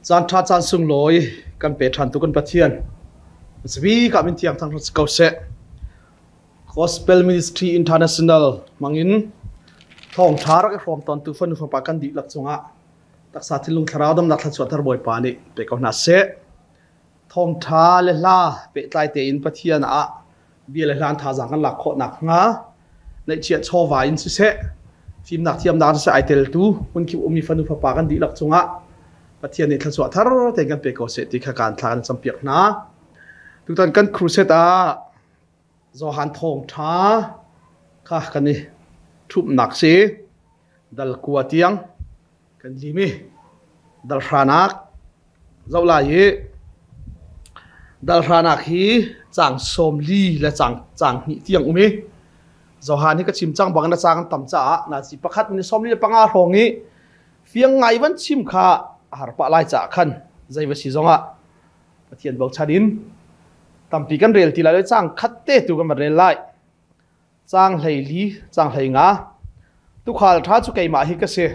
Caan ṭha caan sunglawi kan pe ṭhan tu kan Pathian. Zabi ka min thiang thang ko seh. Gospel Ministry International hmangin thawng ṭha rak i hrawm tawn tu fanu fapa kan dihlak cungah taksa thinlung thlarau damnak thluachuah thar Bawipa nih pe ko hna seh. Thawngṭha le hla pehtlai tein Pathian ah bia le hlan thazaang kan lak khawh nakhnga neihchiah chawva in siseh, fimnak thiamnak in siseh ai teltu hmunkip ummi fanu fapa kan dihlak cungah Pathian nih thluachuah thar tein kan pe ko seh ti kha kaan thla kan campiak hna. Tutan kan crusade ah Johan thawngṭha kha kan i ṭhumhnak si dal kua tiang kan lim i dalhranak zoh lai i dalhranak hi caang 40 le caang caang hnih tiang um i Johan hi ka chim cang bang na caang tam caah nazi pakhat ni 45 hrawng i fiang ngai van chim kha a har pah lai caah khan zei va si zongah Pathian bochan in tampi kan rel ti lai lo caang khat te tu kan van rel lai. Caang 14, caang 15. Tuukhal ṭha cu keimah hi ka si.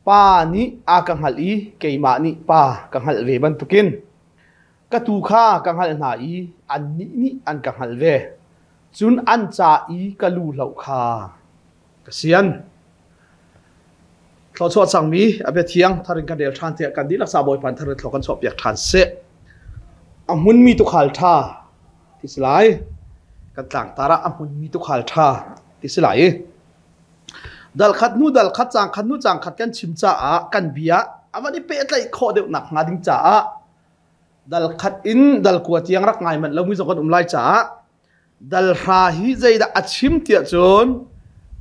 Pa nih a ka hngalh i keimah nih pa ka hngalh ve bantukin ka tuu kha ka hngalh hna i annih nih an ka hngalh ve. Cun an ca i ka lu hloh kha ka sian. Thluachuah cangmi a bia thiang thar in kan rel ṭhan tiah kan dihlak ca Bawipa thar in thlua kan chuahpiak ṭhan seh. A hmunmi tuukhal ṭha ti si lai. Kan tlangtar ah a hmunmi tuukhal ṭha ti si lai i dal khat hnu dal khat caang khat hnu caang khat kan chim caah kan bia a van i pehtlaih khawh deuh nakhnga ding caah dal khat in dal kua tiang rak ngai manh lomi zong kan um lai caah dal hra hi zeidah a chim tiah cun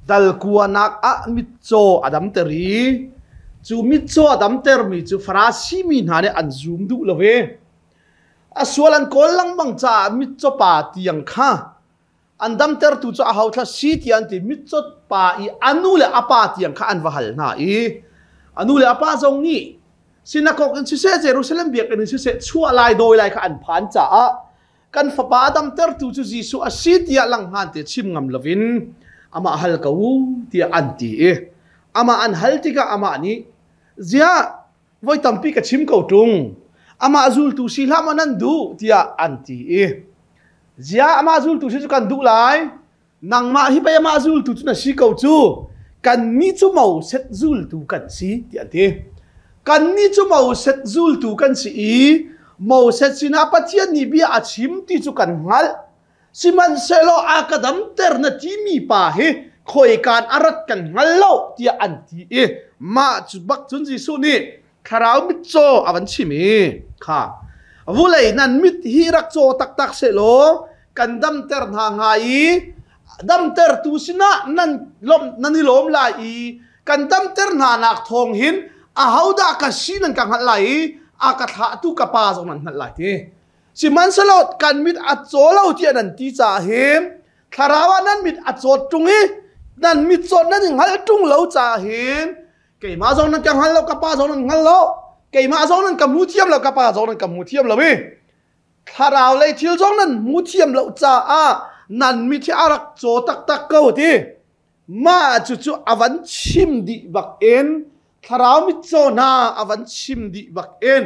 dal kuanak ah mitcaw a damter i cu mitcaw a damtermi cu Farasi mi hna nih an zum duh lo i A sual an kawl lengmang caah mitcaw pa tiang kha an damtertu cu aho thla si tiah an ti. Mitcaw pa i a nu le a pa tiang kha an va hal hna i a nu le a pa zong nih sinakok in siseh Jerusalem biakinn in siseh chuah lai dawi lai kha an phan caah kan fapa a damtertu cu Jesuh a si tiah langhngan te chim ngam loin amah hal ko u tiah an ti i amah an hal tikah amah nih ziah voi tampi ka chim ko ṭung amah zultu si hlah maw nan duh tiah an ti i zia amah zultu si cu kan duh lai nangmah hi pei amah zultu cu na si ko cu kannih cu Moses zultu kan si tiah an ti kannih cu Moses zultu kan si i Moses sinah Pathian nih bia a chim ti cu kan hngalh Sihmanhsehlaw a ka damter na timi pa hi khoikaan a rat kan hngal lo tiah an ti i mah cu bak cun Jesuh nih thlarau mitcaw a van chim i kha vulei nan mit hi rak caw taktak sehlaw kan damter hna hnga i damtertu sinah nan lawm nan i lawm lai i kan damter hna nak thawng hin ahodah ka si nan ka hngalh lai i a ka thlahtu ka pa zong nan hngalh lai ti Sihmanhsehlaw kan mit a caw lo tiah nan ti caah hin thlarau ah nan mit a cawt ṭung i nan mit cawt nan i hngalh ṭung lo caah hin keimah zong nan ka hngal lo ka pa zong nan hngal lo keimah zong nan ka hmu thiam lo ka pa zong nan ka hmu thiam lo i thlarau lei thil zong nan hmu thiam lo caah nan mit hi a rak caw taktak ko ti Mah cucu a van chim dih bak in thlarau mitcaw hna a van chim dih bak in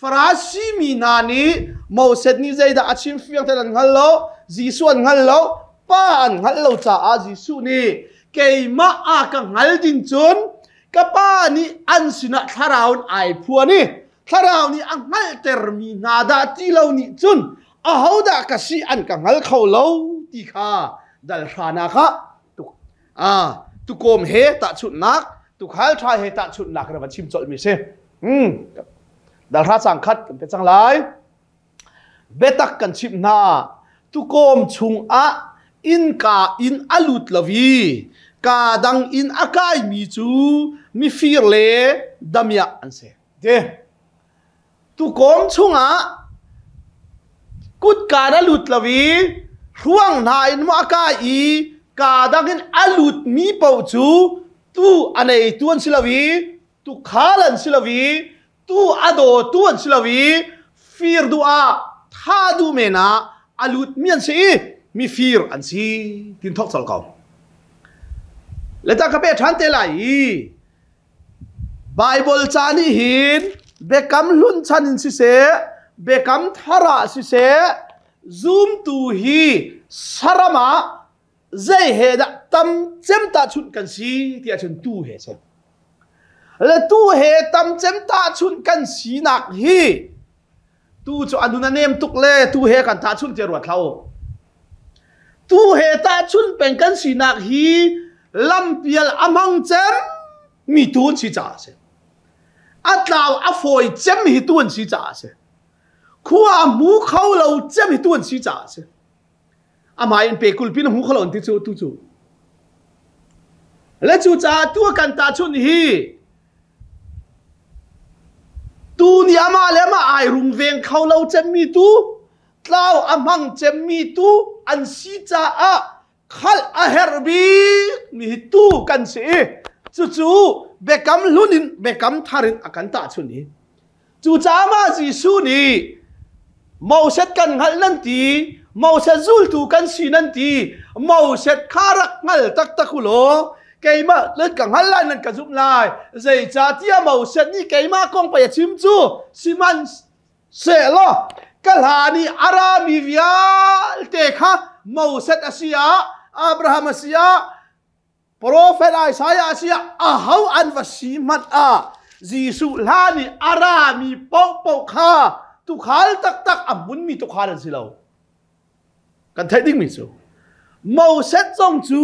Farasi mi hna nih Moses nih zeidah a chim fiang tein an hngal lo, Jesuh an hngal lo, Pa an hngalh lo caah Jesuh nih keimah a ka hngal ding cun ka Pa nih an sinah thlarau in ai phuan i thlarau nih a hngalhtermi hna dah ti lo nih cun ahodah ka si an ka hngal kho lo ti kha dal hranak ah tukawm he tahchunhnak tukhal ṭha he tahchunhnak na van chim colh mi si dal hra cang khat kan pe cang lai biatak kan chimh hna tukawm chungah innka in a lut lo i ka dang in a kaimi cu mifir le damiah an si te Tukawm chungah kutka na lut lo i hruang hna in maw a kai i kaa dang in a lutmi paoh cu tu a neitu an si lo i tukhal an si lo i tu a dawtu an si lo i fir duh ah tha duh men ah a lutmi an si i mifir an si tin thawk colh ko. Le ta ka pe ṭhan te lai i Baibal ca nih hin Biakam hlun chan in siseh, biakam thar ah siseh, zumtu hi saram ah zei he dah tam cem tahchunh kan si ti ahcun tu he si. Le tu he tam cem tahchunh kan sinak hi tu cu a nun a nem tuk le tu he kan tahchunh tiah ruat hlah u. Tu he tahchunh peng kan sinak hi lampial a hmang cem mi tu an si caah a si. A tlau a fawi cem hi tu an si caah a si. Khua a hmu kho lo cem hi tu an si caah a si. Amah in pe kulpin a hmu kho lo an ti cu tu cu. Le cu caah tu a kan tahchunh hi tu nih amah le amah ai rungveng kho lo cemmi tu tlau a hmang cemmi tu an si caah khalh a herh bik mi hi tu kan si i cucu biakam hlun in biakam thar in a kan tahchunh i Cucaah mah Jesuh nih Moses kan hngalh nan ti, Moses zultu kan si nan ti, Moses kha rak hngal taktak u law keimah nan ka hngal lai nan ka zumh lai. Zeicahtiah Moses nih keimah kong pei a chim cu sihmanhsehlaw ka hlan i a rami vialte kha Moses a si ah Abraham a si ah Profet Isaiah a si ah aho an va si hmanh ah Jesuh hlan i a rami paohpaoh kha tuukhal taktak a hmunmi tuukhal an si lo. Kan theih dingmi cu Moses zong cu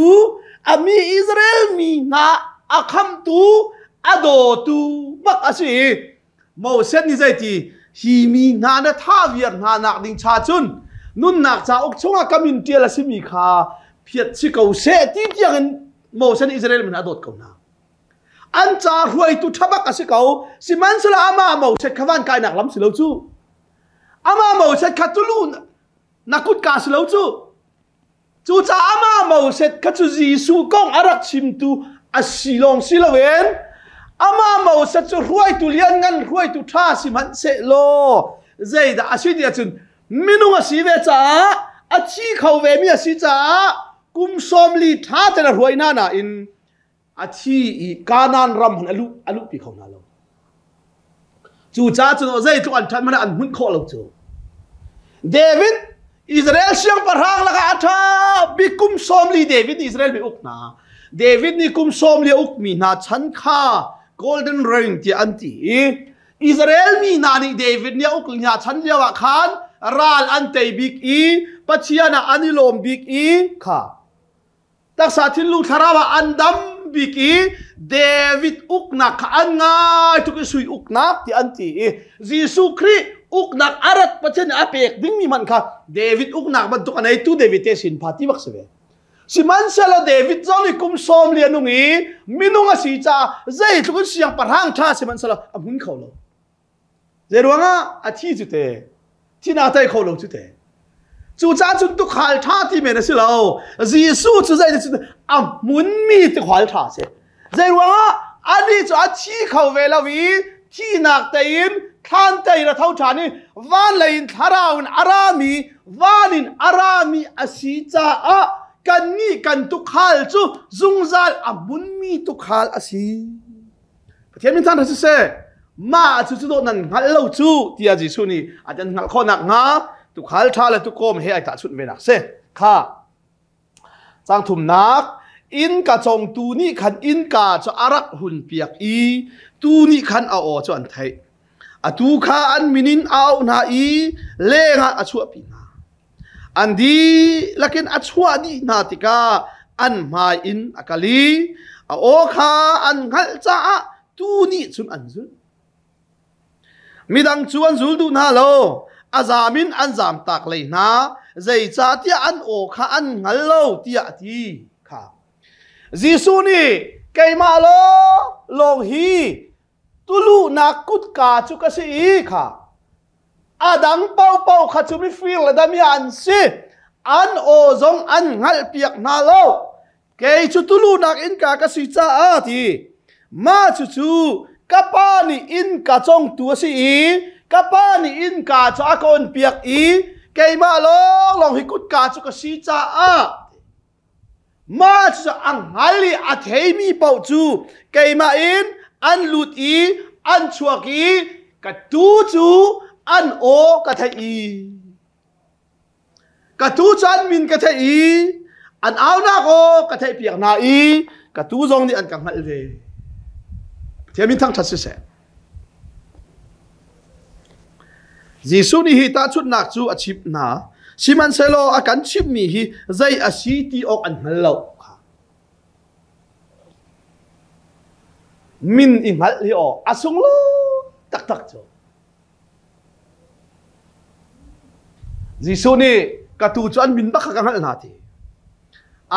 a mi Israel mi hna a khamtu a dawtu bak a si i Moses nih zeiti hi mi hna na thah viar hna nak ding cha cun nunnak cauk chungah ka min ṭial a simi kha phiat si ko seh ti tiangin Moses nih Israel mi hna a dawt ko hna. An ca hruaitu ṭhabak a si ko. Sihmanhsehlaw amah Moses kha van kainak lam si lo cu. Amah Moses kha tulu na kutka si lo cu. Cucaah mah Moses kha cu Jesuh kong a rak chimtu a si lawng si loin amah Moses cu hruaitu lianngan hruaitu ṭha sihmanhsehlaw zeidah a si ti ahcun minung a si ve caah a thi kho vemi a si caah kum 40 ṭha tein a hruai hna nain a thi i Kanaan ram hmanh a luh a luhpi kho hna lo. Cucaah cun zeitluk an ṭhat hmanh ah an hmunh khawh lo cu. David Israel siangpahrang lakah a ṭha bik kum 40 David nih Israel mi uk hna. David nih kum 40 a ukmi hna chan kha Golden Reign tiah an ti i Israel mi hna nih David nih a uk hna chan lio ah khan ral an tei bik i Pathian ah an i lawm bik i kha Taksa thinlung thlarau ah an dam bik i David uknak kha an ngai tuk i sui uknak ti an ti i Jesuh Khrih uknak a rat Pathian nih a pek dingmi hmanh kha David uknak bantuk a neitu David te sin pha ti bak si ve. Sihmanhsehlaw David zong nih kum sawm li a nung i minung a si caah zeitluk in siangpahrang ṭha sihmanhsehlaw a hmun kho lo. Zeiruangah a thi cu te thina tei kho lo cu te. Cucaah cun tukhal ṭha ti men a si lo. Jesuh cu zei cun a hmunmi tukhal ṭha a si. Zeiruangah anih cu a thi kho ve lo i thihnak tein thlan tein a tho ṭhan i van lei in thlarau in a rami van in a rami a si caah kannih kan tukhal cu zungzal a hmunmi tukhal a si. Pathian min thangṭhat siseh mah cu cu dawh nan hngalh lo cu tiah Jesuh nih a kan hngalh khawh nakhnga tukhal ṭha le tukawm he ai tahchunh ve nak si kha cang thumnak innka congtu nih khan innka cu a rak hun piak i tu nih khan a aw cu an theih atu kha an min in a auh hna i lengah a chuahpi hna An dihlak in a chuah dih hna tikah an hmai in a kal i a aw kha an hngalh caah tuu nih cun an zulh. Midang cu an zul duh hna lo, a zaam in an zamtak lei hna, zeicahtiah an aw kha an hngal lo tiah a ti kha. Jesuh nih keimah lawng hi tuluhnak kutka cu ka si i kha A dang paohpaoh kha cu mifir le damiah an si. An aw zong an hngalhpiak hna lo. Kei cu tulunak innka ka si caah ti. Mah cucu ka pa nih innka congtu a si i ka pa nih innka cu a ka onpiak i keimah lawnglawng hi kutka cu ka si caah Mah cu a hngal i a theimi paoh cu keimah in an lut i an chuak i Ka tuu cu an aw ka theih i ka tuu cu an min ka theih i an aunak aw ka theihpiak hna i ka tuu zong nih an ka hngalh ve. Pathian min thangṭhat siseh. Jesuh nih hi tahchunhnak cu a chimh hna. Sihmanhsehlaw a kan chimhmi hi zei a si ti awk an hngal lo. Min i hngalh hi aw a sunglawi taktak cu. Jesuh nih ka tuu cu an min bak kha ka hngalh hna ti.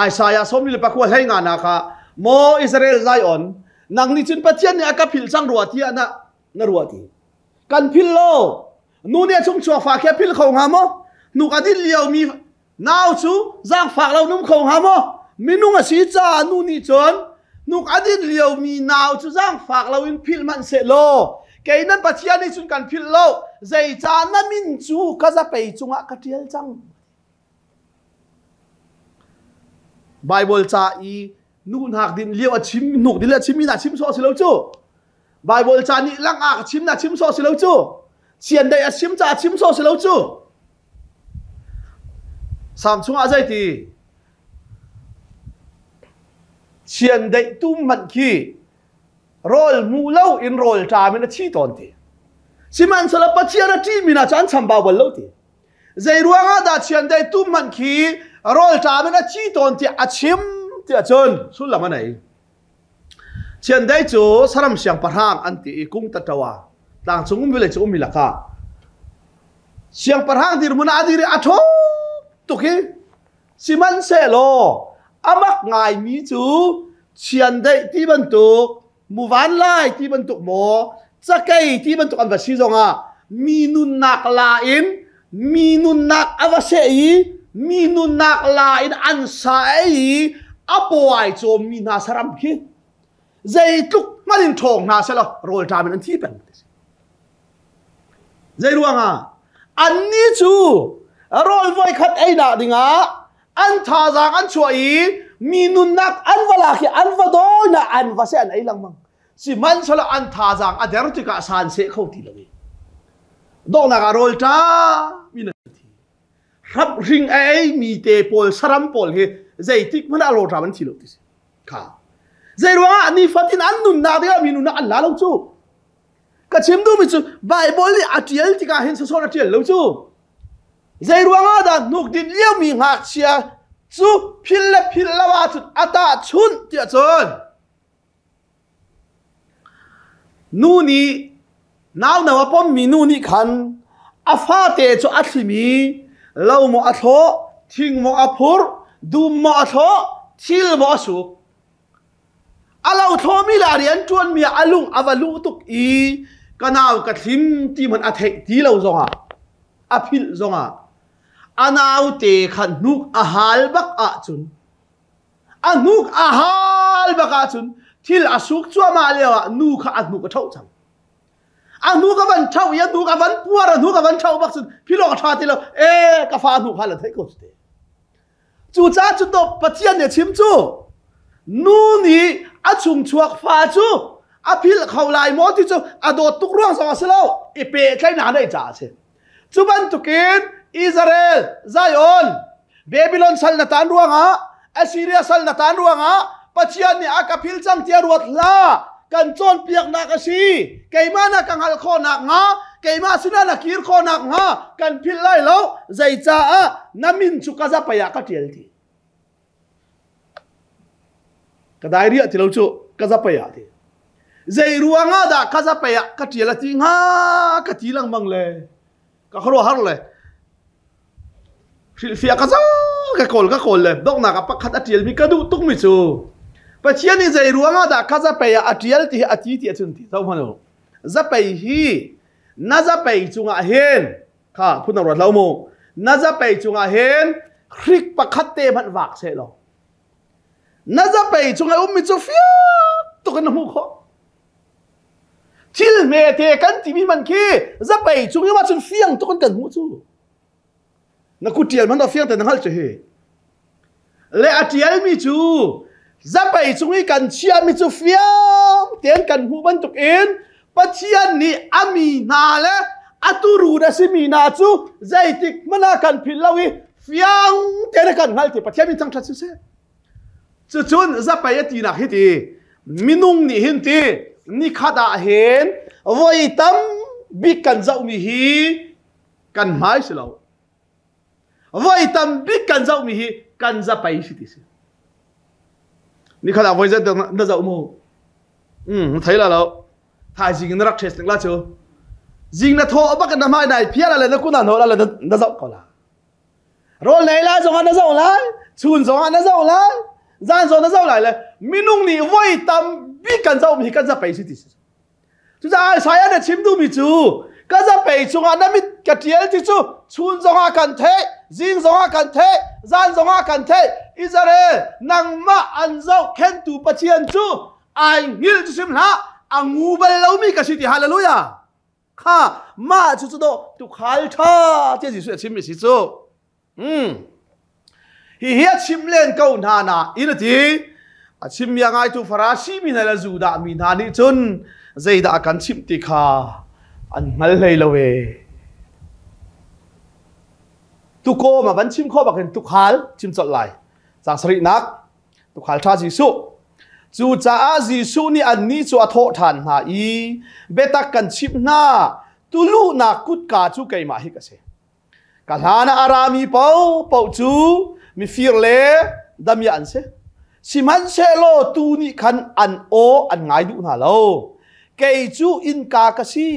Isaiah 44 hlei nga nak ah Maw Israel Zion nang nih cun Pathian nih a ka philh cang rua tiah na na ruah ti. Kan philh lo. Nu nih a chung chuak fa khi a philh kho hnga maw? Hnuk a din lio mi Nau cu zaangfak lo num kho hnga maw? Minung a si caah nu nih cun hnuk a din liomi nau cu zaangfak loin philh hmanh seh law kei nan Pathian nih cun kan philh lo zeicah na min cu ka zapei cungah ka ṭial cang. Bible ca i nu hnak din lio a chim hnuk din le a chimmi na chim sawh si lo cu Bible ca nih langak a chim na chim sawh si lo cu chiandeih a chim ca a chim sawh si lo cu Salm chungah zeiti? Chiandeih tum hmanh khi rawl hmu lo in rawl ṭam in a thi tawn ti. Sihmanhsehlaw Pathian a ṭihmi hna cu an chambau bal lo ti. Zei ruangah dah chiandeih tum hmanh khi rawl ṭam in a thi tawn tiah a chim tiah cun sullam a nei. Chiandeih cu saram siangpahrang an ti i kung tatawa tlangcung um village cu ummi lakah siangpahrang dirhmun ah a dir i a ṭhawng tuk i sihmanhsehlaw a mak ngaimi cu chiandeih ti bantuk muvan lai ti bantuk maw cakei ti bantuk an va si zongah mi nunnak la in mi nunnak a va seh i mi nunnak la in an sa ei i a paw ai cawmmi hna saram khi zeitluk hmanh in ṭhawng hna selaw rawl ṭam in an thi peng. Zei ruangah? Annih cu rawl voikhat einak dingah an thazaang an chuah i mi nunnak an va lak i an va dawi an va seh an ei lengmang. Sihmanhsehlaw an thazaang a der tikah san seh kho ti lo i donghnak ah rawl ṭam in an thi. Hramhring a eimi te pawl saram pawl hi zeitik hmanh ah rawl ṭam an thi lo ti si. Kha. Zei ruangah nifatin an nunnak dingah mi nunnak an la lo cu. Ka chim duhmi cu Baibal nih a ṭial tikah hin sawsawh a ṭial lo cu. Zei ruangah dah hnuk din liomi ngakchia cu phil le phil lo ahcun a tahchunh tiah cun Nu nih nauno a pommi nu nih khan a fate cu a thlim i lo maw a thlawh, thing maw a phurh, dum maw a thlawh, thil maw a suk. A lo thlawhmi le a rian ṭuanmi ah a lung a va luh tuk i ka nau ka thlim ti hmanh a theih ti lo zongah a philh zongah a naute kha hnuk a hal bak ahcun A hnuk a hal bak ahcun thil a suk cuahmah lio ah nu kha a hnuk a ṭhoh cang. A hnuk a van ṭhoh i a hnuk a van puar a hnuk a van ṭhoh bak cun philawk a ṭha ti lo ee ka fa hnuk hal a theih ko cu te. Cucaah cu to Pathian nih a chim cu nu nih a chungchuak fa cu a philh kho lai maw ti cu a dawt tuk ruang zong a si lo i pehtlaihnak a neih caah a si. Cu bantukin Israel, Zion, Babylon sal na tan ruangah, Assyria sal na tan ruangah Pathian nih a ka phil cang tiah ruat hlah. Kan cawnpiaknak a si. Keimah na ka hngalh khawhnak hnga, keimah sinah na kir khawhnak hnga kan philh lai lo. Zeicaah na min cu ka zapei ah ka ṭial ti. Ka dai riah ti lo cu ka zapei ah ti. Zei ruangah dah ka zapei ah ka ṭial a ti hnga ka ti lengmang le ka khuaruahhar le hrilhfiah ka za ka kawl ka kawl le donghnak ah pakhat a ṭialmi ka duh tukmi cu Pathian nih zei ruangah dah ka zapei ah a ṭial ti hi a ti ti ahcun ti zoh hmanh u. Zapei hi na zapei cungah hin kha phun ruat lo mu na zapei cungah hin hrik pakhat te hmanh vak seh law na zapei cungah ummi cu fiak tuk in na hmuh khawh thil hmete kan timi man khi zapei cung i cun fiang tuk in kan hmuh cu na kut ṭial man fiang te na hngalh cu hi le a ṭialmi cu zapei cung i kan chiahmi cu fiang tein kan hmuh bantukin. Pathian nih a mi hna le a turu na simi hna cu zeitik hmanh ah kan philh lo i fiang tein a kan hngalh ti Pathian min thangṭhat siseh. Cucun zapei a tinak hi ti minung nih hin ti nikhat ah hin voi tam bik kan zohmi hi kan hmai si lo. Voi tam bik kan zohmi hi kan zapei si ti si. Nikhat ah voi zat na zoh mu? Na thei la lo. Thaizing in na rak test ning la cu. Zing na thaw bak na hmai nai phial le na kun na la na zoh ko la. Rawl nei lai zong ah na zoh lai, chun zong ah na zoh lai, zan zong na zoh lai le minung nih voi tam bik kan zohmi hi kan zapei si ti si. Cucaah Isaiah na chim duhmi cu ka zapei cungah na mit ka ṭial ti cu chun zongah kan theih, zing zongah kan theih, zan zongah kan theih. Israel nangmah an zohkhenhtu Pathian cu ai hngilh cu sim hlah, a ngu bal lomi ka si ti hallelujah. Kha mah cu cu dawh tukhal ṭha tiah Jesuh a chimmi si cu. Hihi a chim len ko hna nain a ti. A chimmi a ngaitu Farasi mi hna le Judah mi hna nih cun zeidah a kan chimh ti kha an hngal hlei lo e. Tukawm a van chim khawh bak in tukhal chim colh lai. Caang sarihnak tukhal ṭha Jesuh. Cucaah Jesuh nih annih cu a thawh ṭhan hna i biatak kan chimh hna tuluhnak kutka cu keimah hi ka si. Ka hlan ah a rami paohpaoh cu mifir le damiah an si. Sihmanhsehlaw tuu nih khan an aw an ngai duh hna lo. Kei cu innka ka si.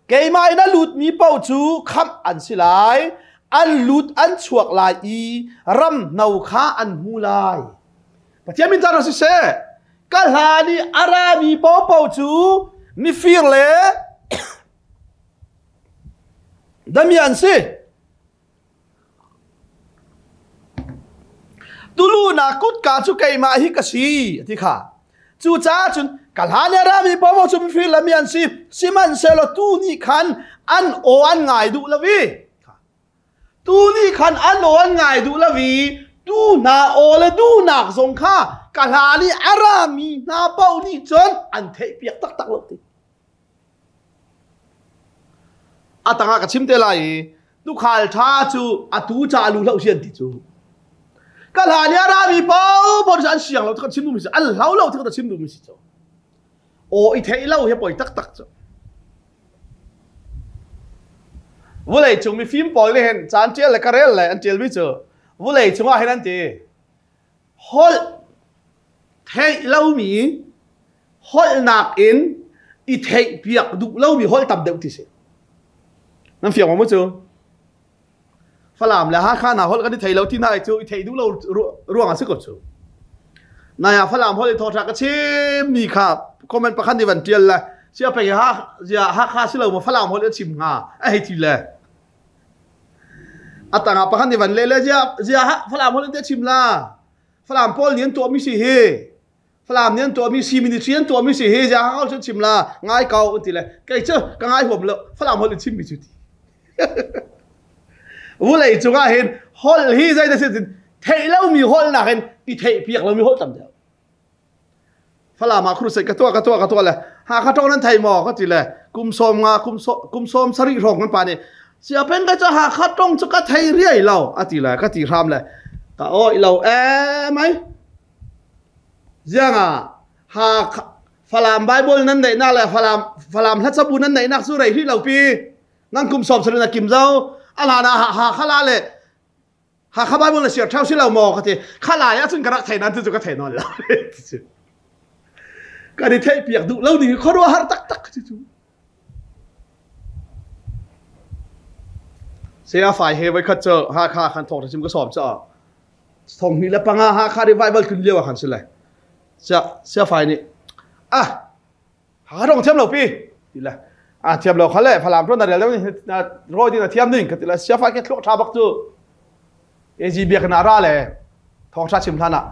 Keimah in a lutmi paoh cu khamh an si lai. An lut an chuak lai i ramhno kha an hmu lai. Pathian min caan siseh, ka hlan i a rami paohpaoh cu mifir le Dami an si. Tulunak kutka cu keimah hi ka si ti kha. Cucaah cun ka hlan i rami popo cu mifir le mi an si. Sihmanhsehlaw tu nih khan an aw an ngai duh lo i tu nih khan an aw an ngai duh lo i tu hna aw le duhnak zong kha ka hlan i a rami hna paoh nih cun an theihpiak taktak lo ti. A tangah ka chim te lai i tukhal ṭha cu atu ca lu hloh si an ti cu. Ka hlan i a rami paohpaoh cu an siang lo kan chim duhmi si an hlau lo ti ka chim duhmi si cu. Aw i theih lo hi poi taktak cu. Vulei cung mifim pawl nih hin caan ṭial le ka rel le an ṭialmi cu vulei cungah hin an ti. Holh theih lomi holhnak in i theihpiak duh lomi holh tam deuh ti si. Nan fiang maw cu? Falam le Hakha hna holh kan i thei lo ti hna cu i theih duh lo ruang a si ko cu. Nai ah Falam holh i thawṭha ka chim mi kha comment pakhat nih van ṭial le sia pei ha zia Hakha si lo maw Falam holh i chim hnga a hei ti le a tangah pakhat nih van le le zia zia Falam holh in te chim la Falam pawl nih an tuahmi si hi Falam nih an tuahmi si ministry an tuahmi si hi zia hau cun chim la ngai ko an ti le kei cu ka ngai huam lo Falam holh in chimmi cu ti vulei cungah hin holh hi zei da si theih lomi holh nak in i theih piak lomi holh tam deuh Falam ah crusade ka tuah ka tuah ka tuah le Hakha tawng nan thei maw ka ti le kum sawm nga kum sawm sarih hrawng kan pa nih siapen ka cu Hakha tawng cu ka thei riai lo a ti le ka ti hram le ka oi lo e mai Ziangah Hakha Falam Bible nan neihnak le Falam Falam hlacabu nan neihnak cu rei hlih lo pi. Nan kum sawm sarin a kim zo. A hlan ah Hakha la le Hakha Bible na siar ṭheo si lo maw ka ti. Kha lai ahcun ka rak thei nan cu ka thei nawn lo. Kan i theih piak duh lo ding khuaruahhar taktak cu. Saya fai he voi khat cu Hakha khan thawng chim ka sawm caah thong hnih le panga Hakha revival tlun lio ah khan si lai sia sia fai nih ah Hakha dong thiam lo pi ti le a thiam lo kha le Falam ṭuan na rel deuh na rawi ding na thiam ding ka ti le sia fai ke thluak ṭha bak cu AG biakinn ah ra le thawng ṭha chim hlan ah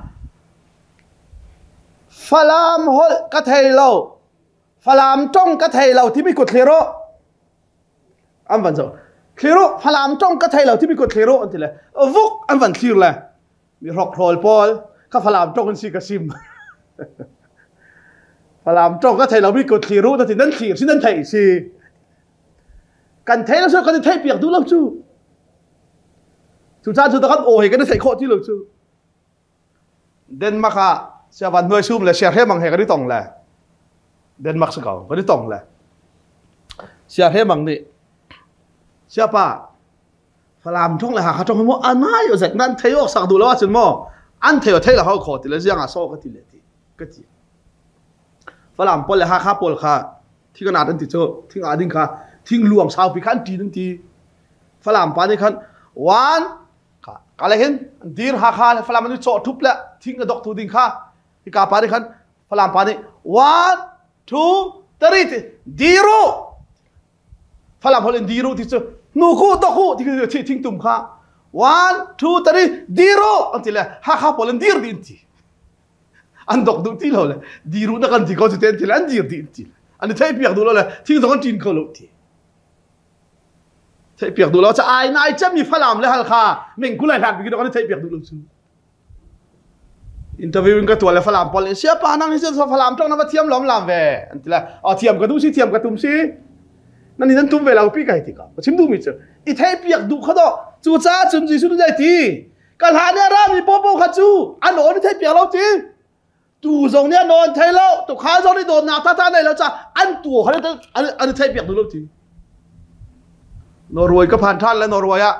Falam holh ka thei lo Falam ṭong ka thei lo timi kut thlir u an van zo thlir u Falam ṭong ka thei lo timi kut thlir u an ti le vuk an van thlir le mi hrokhrawl pawl ka Falam ṭong in si ka sim. Falam ṭong ka thei lomi kut thlir u na ti nan thlir si nan theih si. Kan thei lo kan i theih piak duh lo cu. Cucaah cu kan aw he kan i theih khawh ti lo cu. Denmark ah siavan hnuai sum le siahremang he kan i tong le Denmark si ko kan i tong le siahremang nih siapa Falam ṭong le Hakha ṭong hi mu anai o zet nan thei awk sak duh lo ahcun maw an thei o thei lo hau kho ti le ziang ah so ka ti le ti ka ti Falam pawl le Hakha pawl kha thing an an ti cu thing a ding kha thing luang saupi kha an ṭin an ti Falam pa nih khan one ka ka le hin dir Hakha le Falam an i cawh ṭhup le thing a dok tu ding kha hika pa nih khan Falam pa nih one two three ti diru Falam holh in diru ti cu nu ku to ku ti thi thing tum kha one two three diru an ti le Hakha pawl an dir dih ti an dok duh ti lo le diru na kan ti ko cu ten ti le an dir dih ti an i thei piak duh lo le thing zong an ṭin kho lo ti thei piak duh lo ca ai nai cem mi Falam le Halkha meng kulai hlan bi kan i thei piak duh lo cu Interview in ka tuah le Falam pawl nih siapa nang hi Falam tong na va thiam lom lam ve an ti le a thiam ka duh si thiam ka tum si nan nan tum ve lo pi kai ti ka ka chim duh mi cu i thei piak duh kha do cu caah cun Jesuh nih ti ka hlan nih a ra mi popo kha cu an aw ni thei piak lo ti tu zong nih an aw an thei lo tu kha zong nih dawtnak tata nei lo ca an tu kha an thei piak duh lo ti Norway ka phan than le Norway ah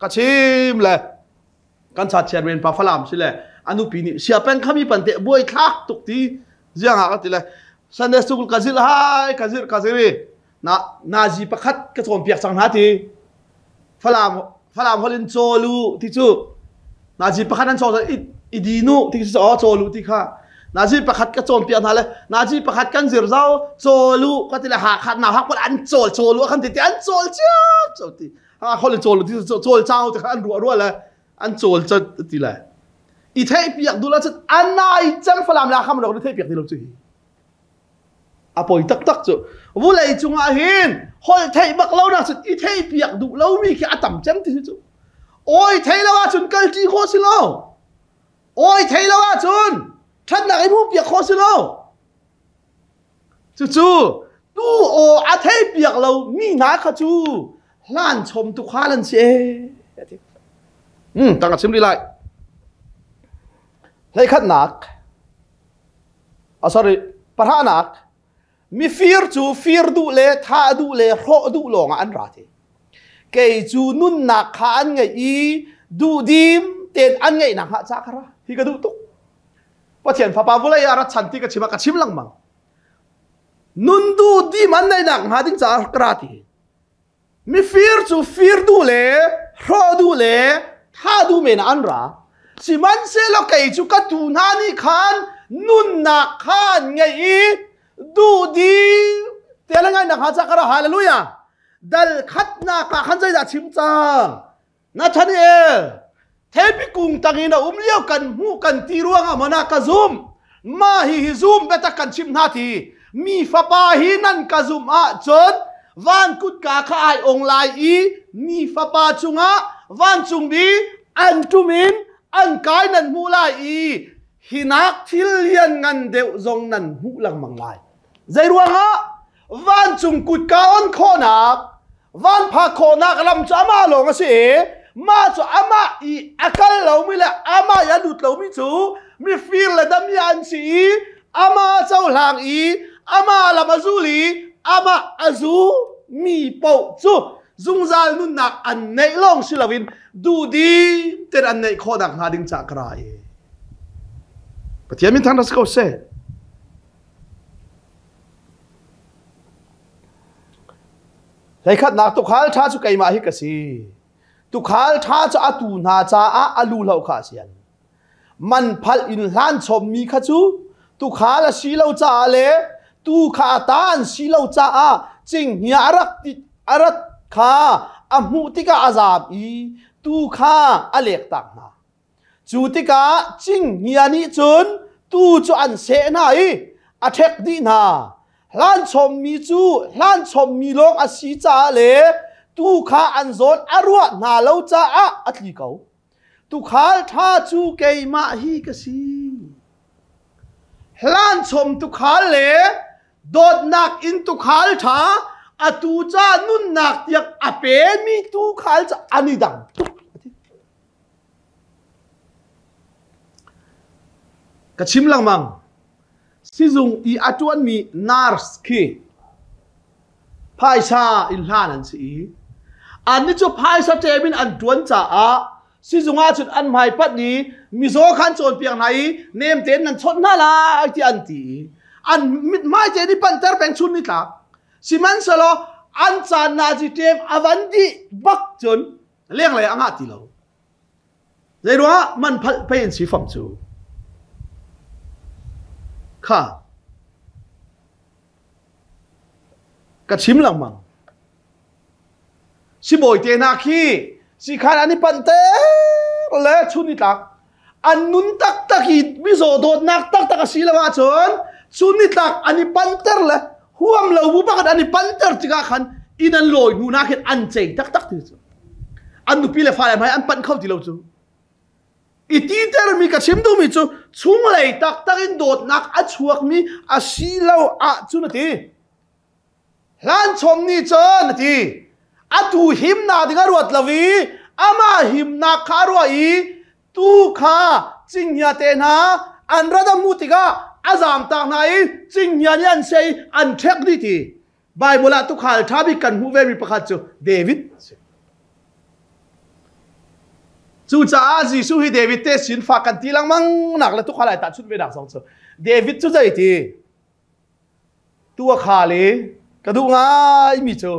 ka chim le kan chat chairman pa Falam si le a nupi nih siapen khami pan te buai thlak tuk ti ziang ah ka ti le Sunday school ka zil hai ka zir ka zir i na nazi pakhat ka cawnpiak cang hna ti Falam Falam holin chawlu ti cu nazi pakhat an cawn i dinu ti cu aw chawlu ti kha nazi pakhat ka cawnpiak hna le nazi pakhat kan zir zau chawlu ka ti le ha khat na hak an chawl chawlu kan ti ti an chawl ciam chaw ti ha khol chawl ti chawl chau ti kha an ruah ruah le an chawl cha ti le i theih piak du la cun anai cang falam la kham lo theih piak ti lo chu hi a poi taktak cu vulei cungah hin hol theih bak lo nak cun i theih piak duh lo mi khi a tam cem ti cu oi thei lo ahcun kal ṭi khawh si lo oi thei lo ahcun ṭhatnak i hmuh piak khawh si lo Cucu tu aw a theipiak lo mi hna kha cu hlan chom tukhal an si ee. Ati. Hmm, tang a chim rih lai. Hleikhatnak, oh, sorry, pahranak, mifir cu fir duh le thah duh le hrawh duh lawngah an ra ti. Kei cu nunnak kha an ngeih i duhdim tein an ngeihnak hnga ca kha ra. Hi ka duh tuk. Pathian fapa vawlei ah rat chan ti ka chim ah ka chim lengmang. Nun du dim an neih nak hnga ding caah ka ra ti. Mifir cu fir duh le hrawh duh le tha duh men an ra. Sihmanhsehlaw kei cu ka tu hna nih khan nunnak kha an ngeih i duh di te le ngai nak hnga ca ka ra hallelujah. Dal khatnak ah khan zeidah chim cang? Nathaniel, theipi kung tangin a um lio kan hmuh kan ti ruangah mana ka zum. Ma hi hi zum biatak kan chimh hna ti. Mi fapa hi nan ka zum ahcun van kutka kha ai ong lai i mi fapa cungah vancungmi an ṭum in an kai nan hmuh lai i hinak thil lian ngan deuh zong nan hmuh lengmang lai. Zei ruangah vancung kutka on khawhnak van phak khawhnak lam cu amah lawng a si i mah cu amah i a kal lomi le amah i a lut lomi cu mifir le dami an si i amah cohlang i amah lam a zul i amah a zu mi paoh cu zungzal nunnak an neih lawng si loin duhdim ten an neih khawh nak hnga ding ca ka ra i Pathian min thang ras ko seh. Hleikhatnak tukhal ṭha cu keimah hi ka si. Tukhal ṭha cu a tuu hna caah a lu hloh kha a sian. Man phalh in hlan chommi kha cu tukhal a si lo caah le tuu kha a ta an si lo caah cinghngia a rak a rat kha a hmuh tikah a zaam i tuu kha a lektak hna. Cu tikah cinghngia nih cun tuu cu an seh hna i a ṭhek dih hna. Hlan chommi cu hlan chommi lawng a si caah le tuu kha an zawn a ruah hna lo caah a tli ko. Tuukhal ṭha cu keimah hi ka si. Hlan chom tukhal le dawtnak in tukhal ṭha atu ca nunnak tiang a pemi tukhal cu an i dang tuk. Ka chim lengmang. Sizung i a ṭuanmi nurse khi phaisa in hlan an si i annih cu phaisa ṭem in an ṭuan caah sizung ah cun an hmai panh i mizaw kha an cawnpiak hna i nem tein nan chawnh hna lai tiah an ti i an mithmai tein i panhter peng chun nitlak sihmanhsehlaw an caan nazi ṭem a van dih bak cun lenglei a ngah ti lo Zeiruangah man phalh pei an si fam cu? Kha. Ka chim lengmang. Sibawi te hna khi sikhan an i panh te le chun ni tlak an nun taktak i mizaw dawtnak taktak a si lo ahcun chun ni tlak an i panter le huam lo bu bak an i panter tikah khan inn an lawi hnu na khin an cei taktak ti cu. An nupi le fale hmai an panh kho ti lo cu. I titermi ka chim duhmi cu chunglei taktak in dawtnak a chuakmi a si lo ahcun a ti. Hlanchom nih cun a ti. Atu himnak ding a ruat lo i amah himnak kha a ruah i tu kha cinghngia te hna an rat a hmuh tikah a zamtak hna i cinghngia nih an sei an ṭhek dih ti. Bible ah tukhal ṭha bik kan hmuh vemi pakhat cu David a si. Cucaah Jesuh hi David te sin fa kan ti lengmang nak le tukhal ai tahchunh ve nak zong cu David cu zei ti tu a khal i ka duh ngai mi cu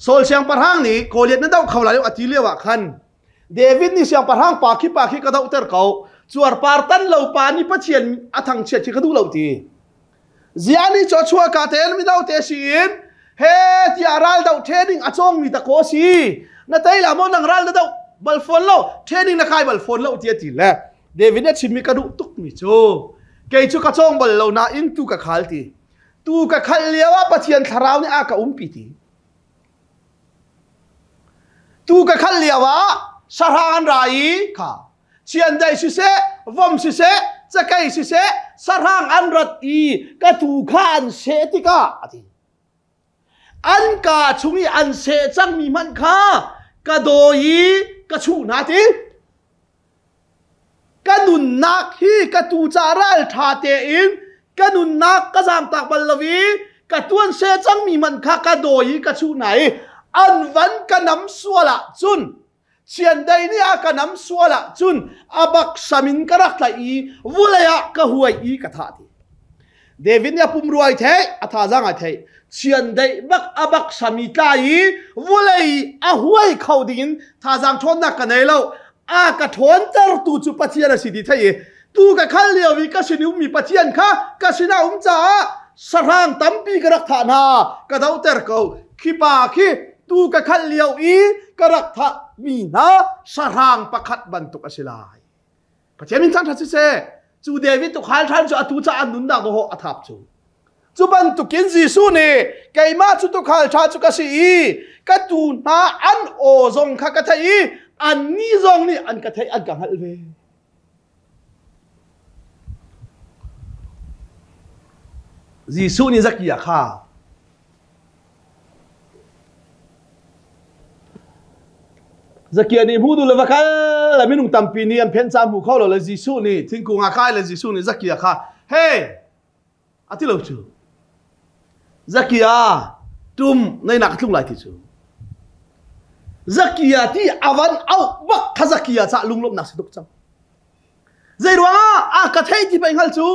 Saul siangpahrang nih Goliath na doh kho lai a ti lio ah khan David nih siangpahrang pa khi pa khi ka dohter ko cuarpar tan lo pa nih Pathian a thangchiat khi ka duh lo ti Ziah nih cu a chuahka tein mino te si in he tiah ral doh training a cawngmi ta ko si na tei la maw nang ral na doh bal fawn lo training na kai bal fawn lo ti a ti le David nih a chimmi ka duh tukmi cu kei cu ka cawng bal lo nain tu ka khal ti tu ka khal lio ah Pathian thlarau nih a ka umpi ti tu ka khal lio ah sahrang an ra i kha chiandeih siseh vom siseh cakei siseh sahrang an rat i ka tuu kha an seh tikah a ti an kaa chung i an seh cangmi hmanh kha ka dawi i ka chuh hna ti Ka nunnak hi ka tu ca ral ṭha tein ka nunnak ka zaamtak bal lo i ka tuan se cangmi hmanh kha ka dawi i ka chuh hna i an van ka nam sual ahcun chiandeih nih a ka nam sual ahcun a bak sam in ka rak tlaih i vulei ah ka huai i ka thah ti. David nih a pumrua ai theih, a thazaang ai theih. Chiandeih bak a bak sam i tlai i vulei a huai kho dingin thazaang ṭhawnnak ka nei lo. A ka ṭhawntertu cu Pathian a si ti theih i tu ka khal lio i ka sin i ummi Pathian kha ka sinah um caah sahrang tampi ka rak thah hna, ka dohter ko. Khi pa khi tu ka khal lio i ka rak thahmi hna sahrang pakhat bantuk a si lai. Pathian min thangṭhat siseh cu David tukhal ṭhan cu atu caah nunnak dawh a thap cu cu bantukin Jesuh nih keimah cu tukhal ṭha cu ka si i ka tuu hna an aw zong kha ka theih i annih zong nih an ka theih an ka hngalh ve Jesuh nih Zakia kha Zakia nih hmu duh le va kal le minung tampi nih an phen ca hmu kho lo le Jesuh nih thingkung ah kai le Jesuh nih Zakia kha hey a ti lo cu Zakia tum nei nak tlung lai ti cu Zakia ti avan au bak kha Zakia ca lunglawmhnak si tuk cang zei ruangah a ka thei ti pei hngal cu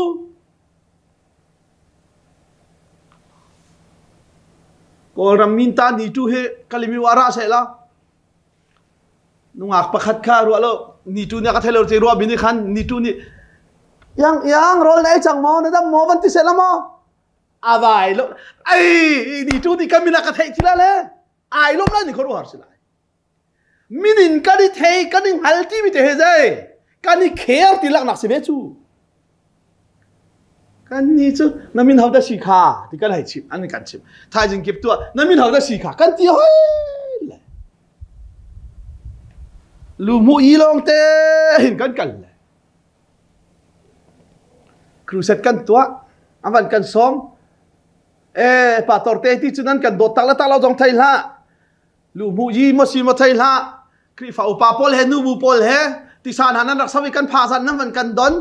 Kawlram minta ni tu hi Kalimi ah ra seh la. Nungak pakhat kha ruah lo ni tu nih ka thei lo te ruah mi nih khan ni tu nih yang yang rawl na ei cang maw na dam maw van ti seh la maw a vai lo ai ni tu nih ka min ah ka theih ti la le ai lom la ni kho ruah si lai Minin kan i thei kan i hngal timi te he zei kan i kher ti laknak si ve cu. Kan ni cu na min ho dah si kha ti kan hei chim an kan chim. Thaizing kip tuah na min ho dah si kha kan ti hoi le. Lu mu i lawng te hin kan kal le. Crusade kan tuah. An van kan sawm. E pastor te ti cu nan kan dawt tak le tak lo zong thei hlah. Lu mu yi mo si mo thei hlah. Khrihfa upa pawl he nubu pawl he tisa hna nan rak sawi kan pha zan nan van kan don.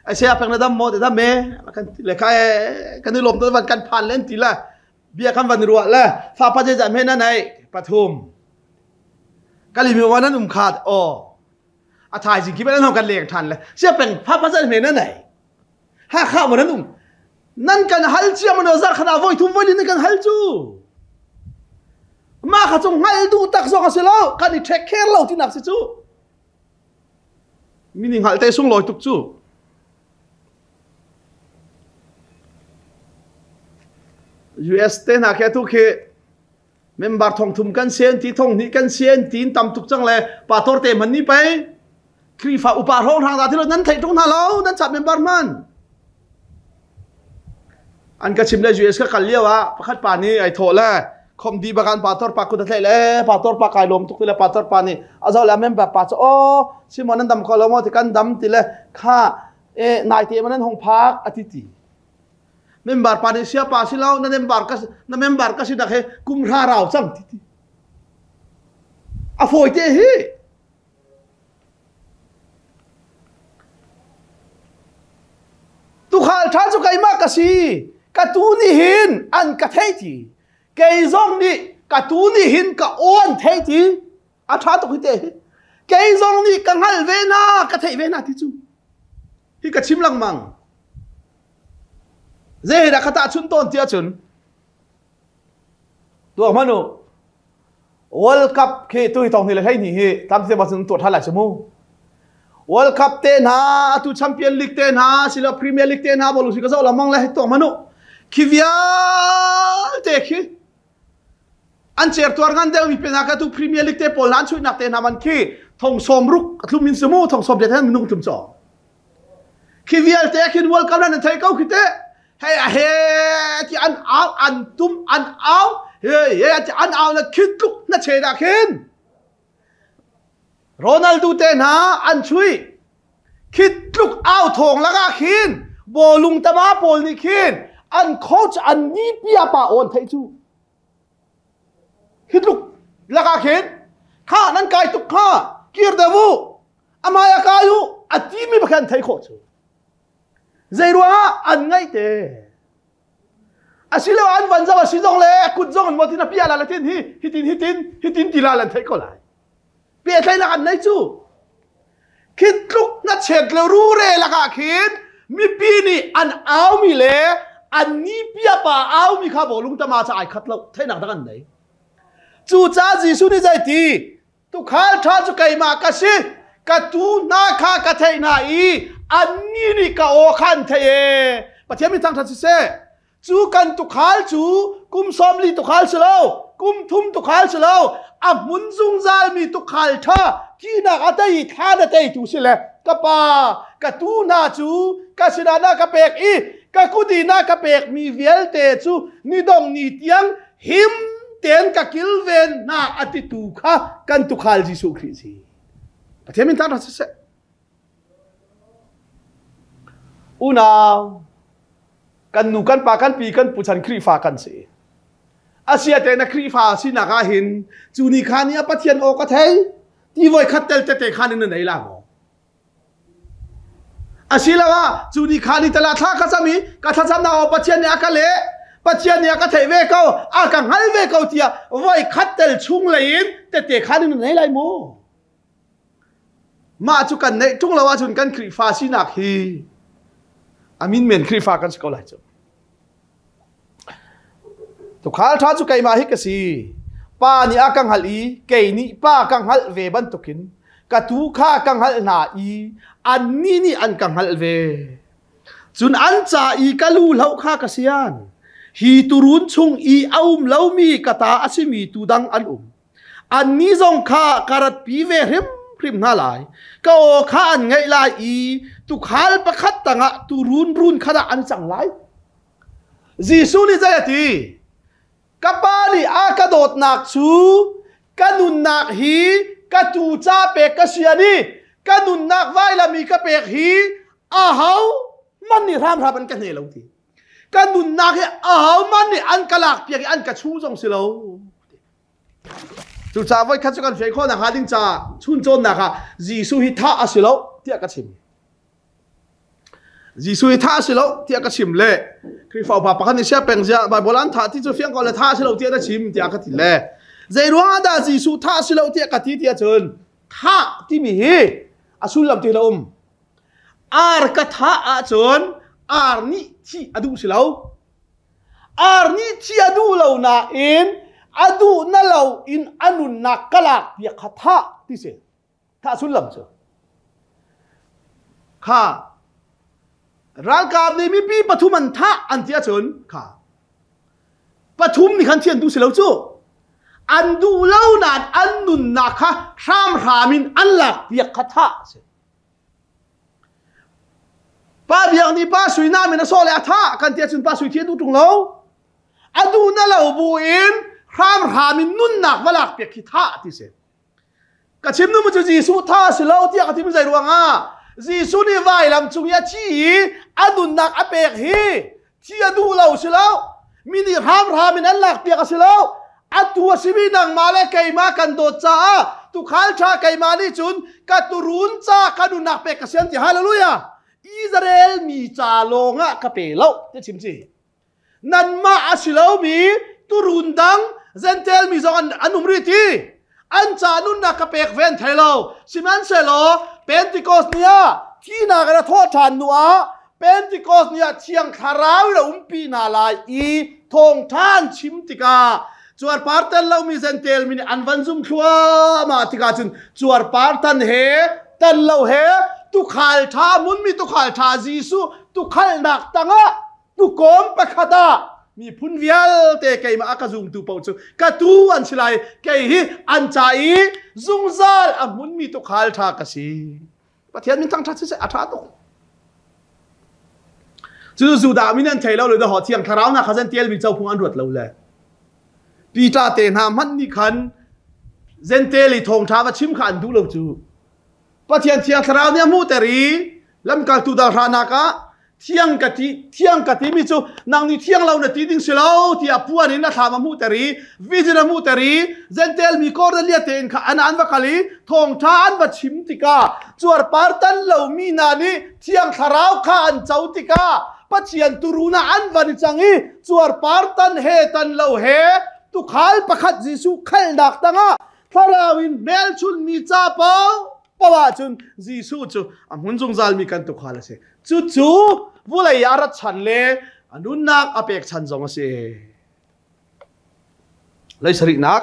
Ai se peng na dam mo te dam me kan le kha e kan i lom to van kan phan len ti la bia kan van ruah le fa pa je za me na nei pathum kalimi wa nan um khat o a thaizing khi nan kan leng than le sia peng fa pa za me na nei ha kha mo nan um nan kan hal cia mo zar khana voi thum voi lin kan hal cu ma kha chung ngal du tak zong a si lo kan i take care lo ti nak si cu mi nih hngalh te sunglawi tuk cu US te hna khi atu khi member thong thum kan sian ti thong hnih kan sian ti in tam tuk cang le pastor te man ni pei Khrihfa upa hrawng hrang da thilo nan theih tung hna lo nan chat member man an ka chim le US ka kal lio ah pakhat pa nih ai thawh le khom di bakan pastor pa kut a tlaih le pastor pa kai lawm tuk ti le pastor pa nih a zoh le member pa cu oh Simon nan dam ko lo maw ti kan dam ti le kha e nai te man nan hong phak ati ti member pa nih sia pa si lo na member ka na member ka si dak he kum hra rau cang ti ti a fawi te hi Tuukhal ṭha cu keimah ka si. Ka tuu nih hin an ka thei ti. Kei zong nih ka tuu nih hin ka aw an thei ti. A ṭha tuk hi te hi. Kei zong nih ka hngalh ve hna, ka theih ve hna ti cu. Hi ka chim lengmang. Zei dah ka tahchunh tawn ti ahcun tuah hmanh u. World Cup khi tu hi thong hi le hlei hnih hi tam se cun tuah ṭhan lai si mu. World Cup te hna atu Champion League te hna silo Premier League te hna bolu si ka zoh lamang le tuah manu khi vialte khi an cer tuar ngan deuh mi pe hna ka tu Premier League te pawl hna an chuihnak te hna man khi thong sawm ruk thlum in si mu thong sawm te minung tlum chaw Khi vialte khin World Cup nan thei ko khi te. Hei a he ti an au an tum an au he he ti an au na khit tluk na che da khin. Ronaldo te hna an chui. Khit tluk au thong laka khin bawlung tama pawl nih khin an coach an ni pia pa on thei chu. Hi tluk lakah khin kha nan kai tuk kha kir deuh u amai a kai u a timi pakhat an theih khawh cu. Zei ruangah an ngaih te. Asilo an van zau asi zong le kut zong an mo tin a pia la le tin hi hitin hitin hitin ti la lan theih ko lai. Pehtlaihnak an nei cu. Khi tluk na chet le rure lakah khin mipi nih an aumi le an ni piapa aumi kha bawlung tama ca ai khat lo theihnak dang an nei. Cucaah Jesuh nih zei ti tukhal ṭha cu keimah ka si ka tu hna kha ka theih hna i annih nih ka aw kha an theih e Pathian min thangṭhat siseh Cu kan tukhal cu kum 40 tukhal si lo, kum thum tukhal si lo, a hmun zungzalmi tukhal ṭha thihnak a tei i thlan a teitu si le ka pa ka tu hna cu ka sinah na ka pek i ka kut i na ka pekmi vialte cu nidong ni tiang him tein ka kilven hna a titu kha kan tukhal Jesuh Khrih si. Pathian min thangṭhat siseh. Unau, kan nu kan pa kan pi kan pu chan Khrihfa kan si. Asia te na Khrihfa sinak ah hin cu ni kha ni a Pathian aw ka thei ti voi khat tel tete khan in na nei la maw? Asiloah cu ni kha ni tala thla ka cam i ka thlacamnak aw Pathian nih a ka leh Pathian nih a ka theih ve ko a ka hngal ve ko tiah voi khat tel chung lei in tete khan in na nei lai maw? Mah cu kan neih ṭung lo ahcun kan Khrihfa sinak hi a min men Khrihfa kan si ko lai cu. Tukhal ṭha cu keimah hi ka si. Pa nih a ka hngalh i kei nih pa ka hngalh ve bantukin ka tuu kha ka hngalh hna i annih nih an ka hngalh ve. Cun an ca i ka lu hloh kha ka sian. Hi turun chung i a um lomi ka ta a simi tuu dang an um. Annih zong kha ka ratpi ve hrimhrim hna lai. Ka aw kha an ngaih lai i tuukhal pakhat tangah tuurun run kha dah an cang lai. Jesuh nih zei a ti? Ka Pa nih a ka dawtnak cu ka nunnak hi ka tuu ca pek ka sian i ka nunnak vailam i ka pek hi aho Man nih hramhram an ka hne lo ti. Ka nunnak hi aho man nih an ka lak piak i an ka chu zong si lo. Cucaah voikhat cu kan feh khawh nakhnga ding caah chun cawnnak ah Jesuh hi thah a si lo tiah ka chim. Jesuh hi thah a si lo tiah ka chim le Khrihfa upa pakhat nih sia peng ziah Bible an thah ti cu fiang ko le thah a si lo tiah na chim tiah ka ti le zei ruang ah dah Jesuh thah a si lo tiah ka ti tiah cun thah timi hi a sullam ti lo um. Ar ka thah ahcun ar nih thih a duh si lo. Ar nih thi a duh lo nain a duh na lo in a nunnak ka lak piak kha thah ti si. Thah sullam cu. Kha ralkap nih mipi pathum an thah an ti ahcun kha pathum nih khan thi an duh si lo cu. An duh lo nain an nunnak kha hramhram in an lak piak kha thah a si. Pa Biak nih Pa Sui nam in a sawh le a thah kan ti ahcun Pa Sui thi a duh ṭung lo. A duh na lo bu in hramhram in nunnak va lak piak khi thah ti si. Ka chim nu cu Jesuh tha si lo tiah ka ti zei ruangah Jesuh nih vailam cung i a thi i a nunnak a pek hi thi a duh lo si lo mi nih hramhram in an lak piak a si lo atu a simi nangmah le keimah kan dawt caah tukhal ṭha keimah nih cun ka turun ca ka nunnak pek ka sian ti hallelujah Israel mi ca lawngah ka pe lo ti chim ci nanmah a si lomi turun dang Gentile mi zong an um rih ti an ca nunnak ka pek ve an thei lo sihmanhsehlaw Pentecost ni ah thihnak in a thawh ṭhan hnu ah Pentecost ni ah Thiang Thlarau in a umpi hna lai i thawngṭha an chim tikah cuarpar tel lomi Gentile mi nih an van zum thluahmah tikah cun cuarpar tan he tan lo he tukhal ṭha munmi tukhal ṭha Jesuh tukhalnak tangah tukawm pakhat ah miphun vialte keimah a ka zumtu paoh cu ka tu an si lai kei hi an ca i zungzal a hmunmi tukhal ṭha ka si Pathian min thangṭhat siseh a ṭha tuk cu Judah mi an thei lo le ho thiang thlarau na kha zan tialmi cophung an ruat lo le Peter te hna hmanh nih khan Gentile i thawngṭha va chim kha an duh lo cu Pathian thiang thlarau nih a hmuhter i lamkaltu dal hranak ah thiang ka ti thiang ka timi cu nang nih thiang lo na ti ding si lo tiah puan in a thlam a hmuhter i vision a hmuhter i Gentile mi Cornelia te in kha an an va kal i thawngṭha an va chim tikah cuarpar tan lomi hna nih thiang thlarau kha an co tikah Pathian turun ah an van i cang i cuarpar tan he tan lo he tukhal pakhat Jesuh khalnak tangah thlarau in hmelchunmi ca paoh paoh ahcun Jesuh cu a hmun zungzalmi kan tukhal a si. Cucu vulei ah rat chan le a nunnak a pek chan zong a si. Lei sarihnak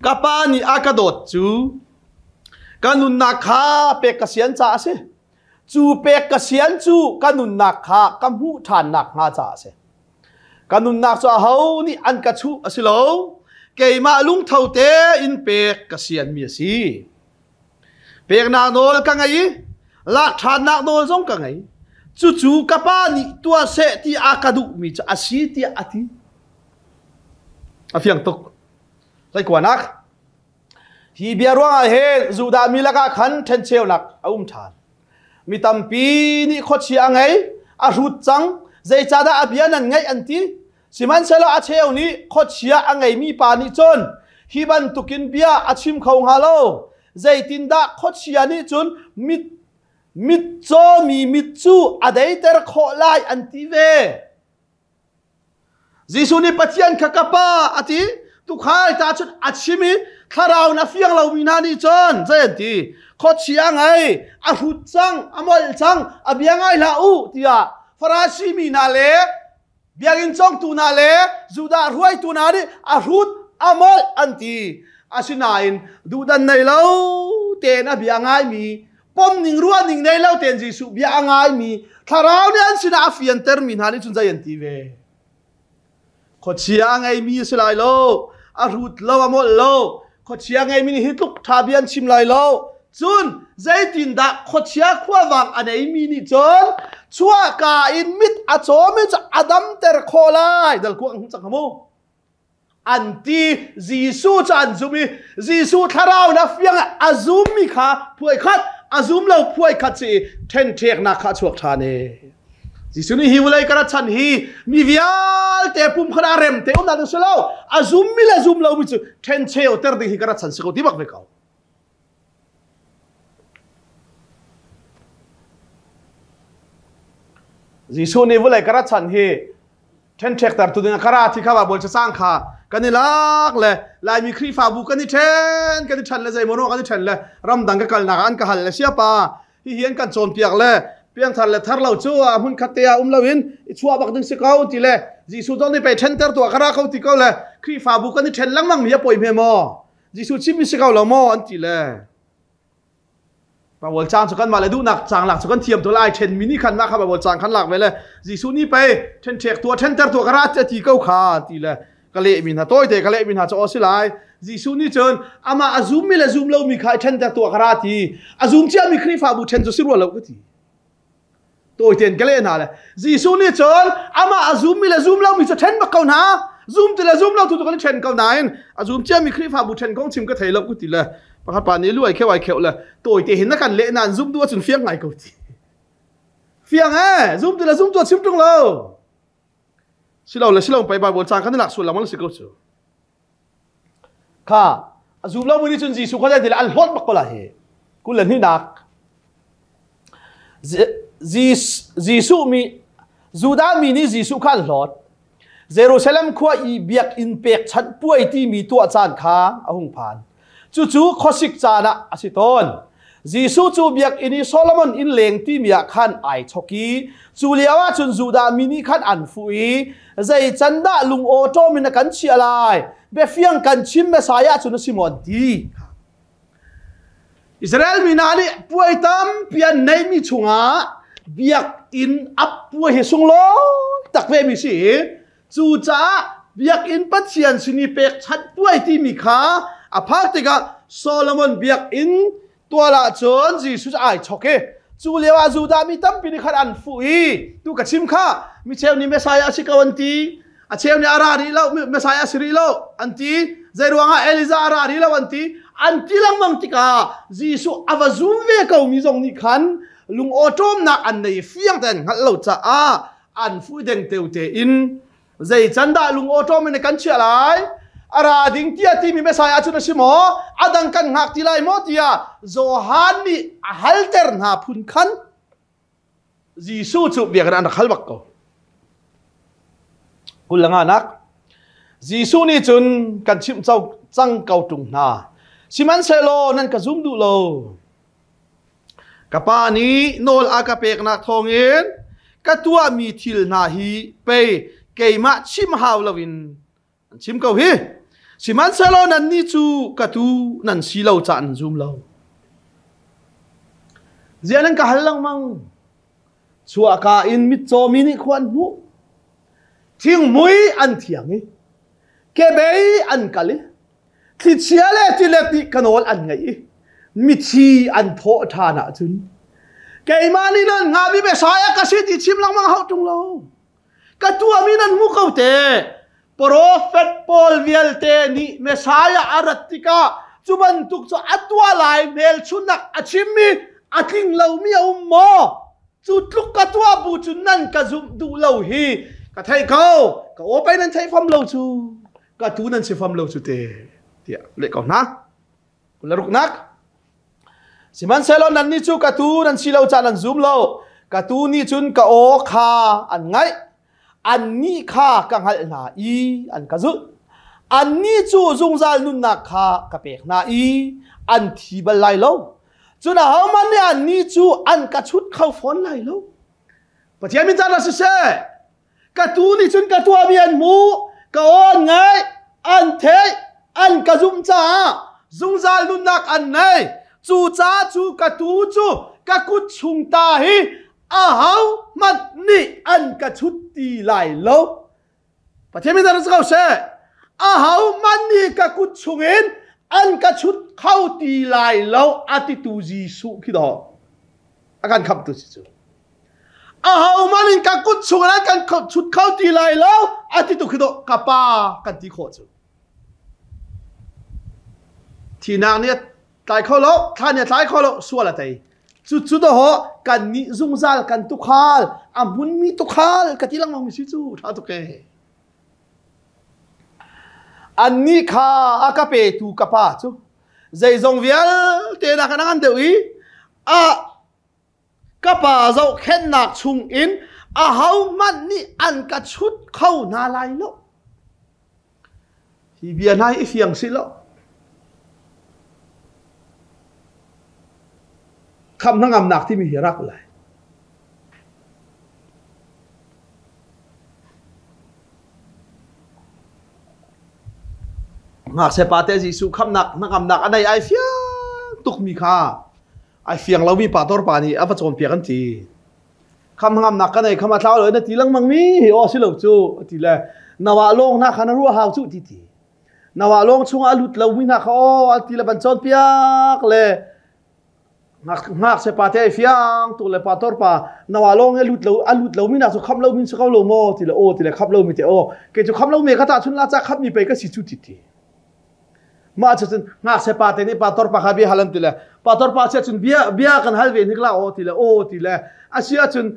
Ka pa nih a ka dawt cu ka nunnak kha pek ka sian caah a si. Cu pek ka sian cu ka nunnak kha ka hmuh ṭhan nakhnga caah a si. Ka nunnak cu aho nih an ka chuh a si lo. Keimah lungtho tein pek ka sianmi a si. Peknak nawl ka ngei i lak ṭhannak nawl zong ka ngei. Cucu ka pa nih tuah seh ti a ka duhmi cu a si tiah a ti. A fiang tuk. Zeikuanak? Hi bia ruangah hin Judah mi lakah khan ṭhencheunak a um ṭhan. Mi tampi nih khuachia a ngei, a hrut cang, zeicahdah a bia nan ngaih an ti. Sihmanhsehlaw a cheu nih khuachia a ngeimi pa nih cun hi bantukin bia a chim kho hnga lo. Zeitindah khuachia nih cun mit mitcawmi mit cu a deiter khawh lai an ti ve. Jesuh nih Pathian kha ka Pa a ti. Tukhal ta cun a chim i thlarau in a fiang lomi hna nih cun zei an ti? Khuachia ngei, a hrut cang, a molh cang, a bia ngai hlah u tiah Farasi mi hna le biakinn cawngtu hna le Judah hruaitu hna nih a hrut, a molh an ti. Asinain duhdan nei lo tein a bia ngaimi pomning ruahning nei lo tein Jesuh bia a ngaimi thlarau nih an sinah a fiantermi hna nih cun zei an ti ve khuachia a ngeimi a si lai lo a hrut lo a molh lo khuachia ngeimi nih hi tluk ṭha bia an chim lai lo cun zeitindah khuachia khuavang a neimi nih cun chuahka in mit a cawmi cu a damter khawh lai dal kuang hung cang mu An ti Jesuh cu an zum i Jesuh thlarau in a fiang a zummi kha phuai khat A zum lo phuai khat si ṭhenṭheknak kha a chuak ṭhan e. Jesuh nih hi vawlei ka rat chan hi mi vialte pum khan a rem te umnak ding si lo. A zum mi le zum lo mi cu ṭhencheu ter ding hi ka rat chan si ko ti bak ve ko. Jesuh nih vawlei ka rat chan hi ṭhenṭhekter tu ding ah ka ra ti kha Baibal cacang kha kan i lak le Laimi Khrihfabu kan i ṭhen kan i ṭhen le zeimaw kan i ṭhen le ramdang ka kalnak ah an ka hal le siapa hihi an kan cawnpiak le piangthar le thar lo cu a hmun khat te ah um loin i chuah bak ding si ko ti le Jesuh zong nih pei ṭhenter tuah ka ra ko ti ko le Khrihfabu kan i ṭhen lengmang mi a poi hme maw Jesuh chimmi si ko lo maw an ti le Baibal caang cu kanmah le duhnak caang lak cu kan thiam to lai ṭhen mi nih khan mah kha Baibal caang khan lak ve le Jesuh nih pei ṭhenṭhek tuah ṭhenter tuah ka ra ti ko kha ti le ka leh mi hna tawite ka leh mi hna cu aw si lai Jesuh nih cun amah a zum mi le zum lo mi kha i ṭhenter tuah ka ra ti a zum cia mi Khrihfabu ṭhen cu si rua lo ka ti tawitein ka leh hna le Jesuh nih cun amah a zummi le zum lomi cu ṭhen bak ko hna zum ti le zum lo tu cu kan i ṭhen ko nain a zum ciami Khrihfabu ṭhen kong chim ka thei lo ku ti le pakhat pa nih lu ai kheu ai kheu le tawite hin na kan leh nain zum duh ahcun fiang ngai ko ti fiang e zum ti le zum tu chim ṭung lo silo le silo pai Bible cang kan i lak sual lang si ko cu Kha a zum lomi nih cun Jesuh kha zei an hlawt bak ko lai hi. 22 nak. Jesuh mi Judah mi nih Jesuh kha an hlawt. Jerusalem khua i biakinn pekchanh puai timi tuah caan kha a hung phan. Cucu khuasik caan ah a si tawn. Jesuh cu biakinn i Solomon inn leng timi ah khan ai chok i cu lio ah cun Judah mi nih khan an fuh i zei can dah lung awṭawm in a kan chiah lai biafiang kan chim Messiah cun a si maw an ti. Israel mi hna nih puai tampi an neihmi chungah biakinn ap puai hi sunglawi tak ve mi si i cucaah biakinn Pathian sin i pekchanh puai timi kha a phak tikah Solomon biakinn tual ah cun Jesuh ai chok i cu lio ah Judah mi tampi nih khan an fuh i tu ka chim kha mi cheu nih Messiah a si ko an ti a cheu nih a ra rih lo Messiah a si rih lo an ti zei ruangah Elijah a ra rih lo an ti an ti lengmang tikah Jesuh a va zum ve ko mi zong nih khan lung awṭawmnak an nei fiang te an hngalh lo caah an fuh deng teu tein zei can dah lung awṭawm in kan chiah lai a ra ding tiah timi Messiah cun a si maw a dang kan hngak ti lai maw tiah Johan nih a halter hna phun khan Jesuh cu biakinn an rak hal bak ko 25 nak Jesuh nih cun kan chimh cang ko ṭung hna sihmanhsehlaw nan ka zum duh lo Ka pa nih nawl a ka peknak thawngin ka tuahmi thil hna hi pei keimah chim hau loin an chim ko hi. Sihmanhsehlaw nannih cu ka tuu nan si lo caah nan zum lo. Ziah nan ka hal lengmang? Chuahka in mitcaw mi nih khua an hmuh. Thingmui an thiang i kebei an kal i Thlichia le tilet nih ka nawl an ngaih i mithi an thawh ṭhan ahcun keimah nih nan hngami Messiah ka si ti chim lengmang hau ṭung lo. Ka tuahmi nan hmu ko te. Profet pawl vialte nih Messiah a rat tikah cu bantuk cu a tuah lai hmelchunhnak a chimmi a tling lomi a um maw? Cu tluk ka tuah bu cu nan ka zumh duh lo hi ka thei ko. Ka aw pei nan theih fam lo cu. Ka tu nan si fam lo cu te tiah leh ko hna. 26 nak Sihmanhsehlaw nannih cu ka tuu nan si lo caah nan zum lo. Ka tuu nih cun ka aw kha an ngaih. Annih kha ka hngalh hna i an ka zulh. Annih cu zungzal nunnak kha ka pek hna i an thi bal lai lo. Cun ahohmanh nih annih cu an ka chut kho fawn lai lo. Pathian min caan ah siseh, ka tuu nih cun ka tuahmi an hmuh ka aw an ngaih an theih an ka zumh caah zungzal nunnak an nei cu ca cu ka tuu cu ka kut chung ta hi aho hmanh nih an ka chut ti lai lo Pathian min ko seh aho hmanh nih ka kut chungin an ka chut kho ti lai lo a titu Jesuh khi dawh a kan khamtu si cu Ahohmanh in ka kut chungah nan kan chut kho ti lai lo a ti tu khi dawh ka pa kan ti khawh cu. Thinak nih a tlai kho lo, thla nih a tlai kho lo, sual a tei. Cucu dawh kan nih zungzal kan tukhal, a hmunmi tukhal ka ti lengmang mi si cu ṭha tuk ee. Annih kha a ka petu ka pa cu zeizong vialte nak a ngan deuh i a ka pa zohkhenhnak chungin ahohmanh nih an ka chut kho hna lai lo. Hi bia hna hi i fiang sih law khamh hnangamnak timi hi rak lai. Ngakchia pa te Jesuh khamnak hnangamnak a nei ai fiang tukmi kha ai fiang lomi pastor pa nih a va cawnpiak an ti. Kham ngamnak ka nei kham a thlau lo na ti lengmang mi hi aw si lo cu ti le nawa lawng na kha na ruah hau cu ti ti nawa lawng chungah a lut lo mi hna kha aw ti le ban cawn piak le ngak se pa te ai fiang tu le pa tor pa nawa lawng e lut lo a lut lo mi na cu kham lo min su ko lo maw ti le aw ti le kham lo mi te aw ke cu kham lo me ka ta chun la cha kham mi pe ka si cu ti ti Mah cu cun ngakchia pa te nih pastor pa kha bia hal an ti le pastor pa sia cun bia bia kan hal ve hnik la aw ti le aw ti le a si ahcun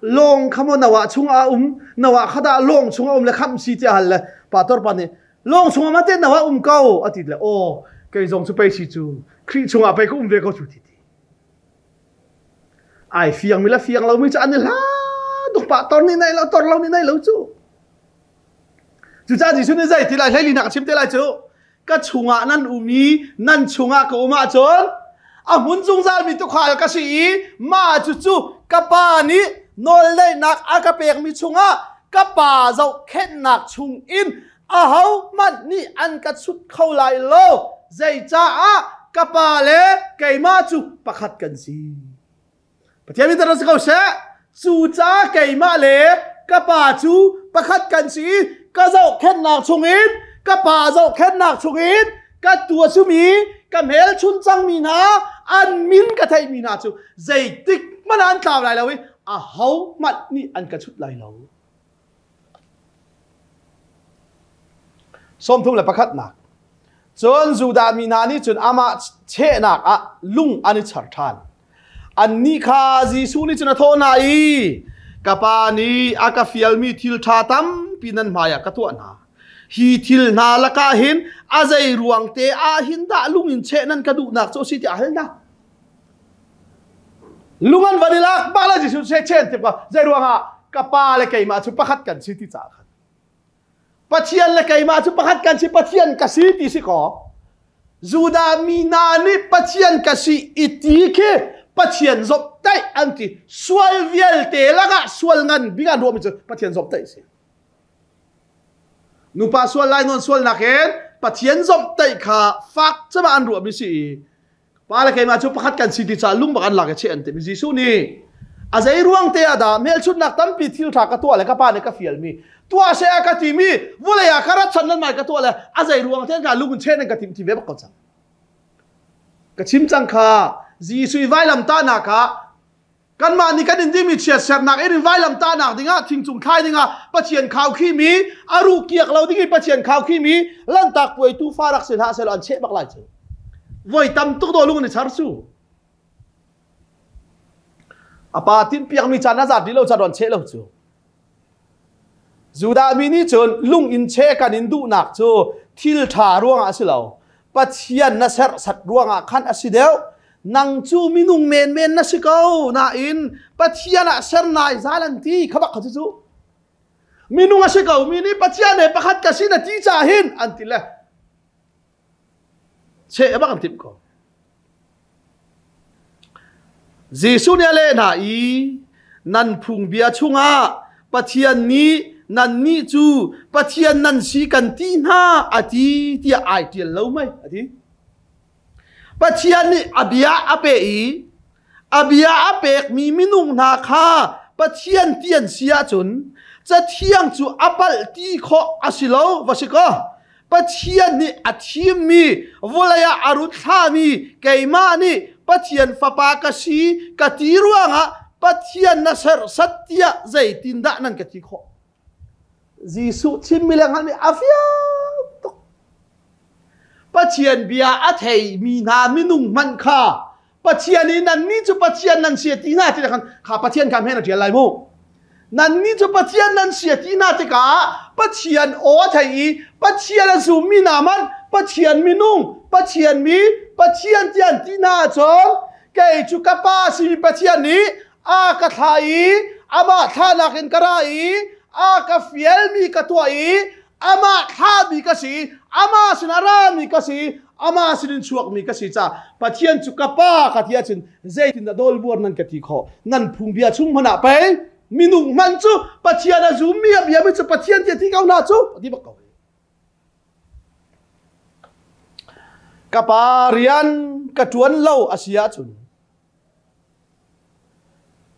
lawng kha maw nawa chungah a um nawa kha dah lawng chungah um le khamh si tiah hal le pastor pa nih lawng chungah ma te nawa um ko a ti le aw kei zong cu pei si cu Khrih chungah pei ka um ve ko cu ti ti ai fiang mi le fiang lo mi cu an i hla tuk pah tor nih nei lo tor lo nih nei lo cu Cucaah Jesuh nih zei ti lai hleilinak a chim te lai cu ka chungah nan um i nan chungah ka um ahcun a hmun zungzalmi tuukhal ka si i mah cucu ka pa nih nawlneihnak a ka pekmi chungah ka pa zohkhenhnak chungin ahohmanh nih an ka chut kho lai lo zeicaah ka pa le keimah cu pakhat kan si. Pathian min si ko seh. Cucaah keimah le ka pa cu pakhat kan si i ka zohkhenhnak chungin ka pa zohkhenhnak chungin ka tua sumi ka hmelchun cangmi hna an min ka theihmi hna cu zeitik hmanh ah an tlau lai lo i ahohmanh nih an ka chut lai lo. 31nak Cun Judah mi hna nih cun amah chehnak ah lung an i char ṭhan. Annih kha Jesuh nih cun a thawh hna i, Ka Pa nih a ka fialmi thil ṭha tampi nan hmaiah ka tuah hna. Hi thil hna lakah hin a zei ruang te ah hin dah lung in cheh nan ka duhnak cu a si tiah a hal hna. Lung an van i lak bak le Jesuh cheh chen tik zei ruangah ka pa le keimah cu pakhat kan si ti caah khan. Pathian le keimah cu pakhat kan si Pathian ka si ti si kaw Judah mi hna nih Pathian ka si i ti khi Pathian zomhtaih an ti sual vialte lakah sual ngan bik an ruahmi cu Pathian zomhtaih si nupa sual lai nawn sualnak in Pathian zomhtaih kha fak cema an ruahmi si i Pa le keimah cu pakhat kan si ti caah lung bak an lak i cheh an timh. Jesuh nih a zei ruang te ah dah hmelchunhnak tampi thil ṭha ka tuah le ka pa nih ka fialmi tuah seh a ka timi vulei ah ka rat chan nan mai ka tuah le a zei ruang te ka lung in cheh nan ka timh ti ve bak ko cang. Ka chim cang kha Jesuh i vailam tahnak ah Kanmah nih kan in dimi chiatsernak in vailamtahnak dingah thingcung thlai dingah Pathian khaukhimi a ruh kiak lo ding i Pathian khaukhimi lantak puai tufa rak si hlah sehlaw an cheh bak lai cu. Voi tam tuk daw lung in i char cu. A pa tinhpiakmi caan a zat rih lo caan an cheh lo cu. Judah mi nih cun lung in cheh kan in duhnak cu thil ṭha ruangah a si lo. Pathian na serhsat ruangah khan a si deuh. Nang cu minung menmen na si ko nain Pathian ah ser nai zal an ti kha bak kha cu. Minung a si ko mi nih Pathian he pakhat ka si na ti ca hin an ti le cheh bak an timh ko. Jesuh nih a leh hna i nan phungbia chungah Pathian nih nannih cu Pathian nan si kan ti hna a ti tiah ai ṭial lo mei a ti. Pathian nih a bia a pe i a bia a pekmi minung hna kha Pathian ti an si ahcun Cathiang cu a palh ti khawh a si lo va si kaw Pathian nih a thimmi vawlei ah a run thlami keimah nih Pathian fapa ka si ka ti ruangah Pathian na serhsat tiah zeitindah nan ka ti khawh? Jesuh chimmi le hngalhmi a fiang tuk. Pathian bia a theimi hna minung hmanh kha Pathian i nannih cu Pathian nan si ti hna ti khan kha Pathian kha hme na ṭial lai mu. Nannih cu Pathian nan si ti hna tikah Pathian aw a thei i Pathian a zummi hna man Pathian minung Pathian mi Pathian ti an ti hna ahcun kei cu ka pa simi Pathian nih a ka thlah i amah thlahnak in ka ra i a ka fialmi ka tuah i amah thlahmi ka si amah sin a rami ka si amah sinin chuakmi ka si ca Pathian cu ka pa ka ti ahcun zeitindah dawlbuar nan ka ti khawh nan phungbia chung hmanh ah pei minung hmanh cu Pathian a zummi a biami cu Pathian ti a ti ko hna cu ti bak ko. Ka pa rian ka ṭuan lo a si ahcun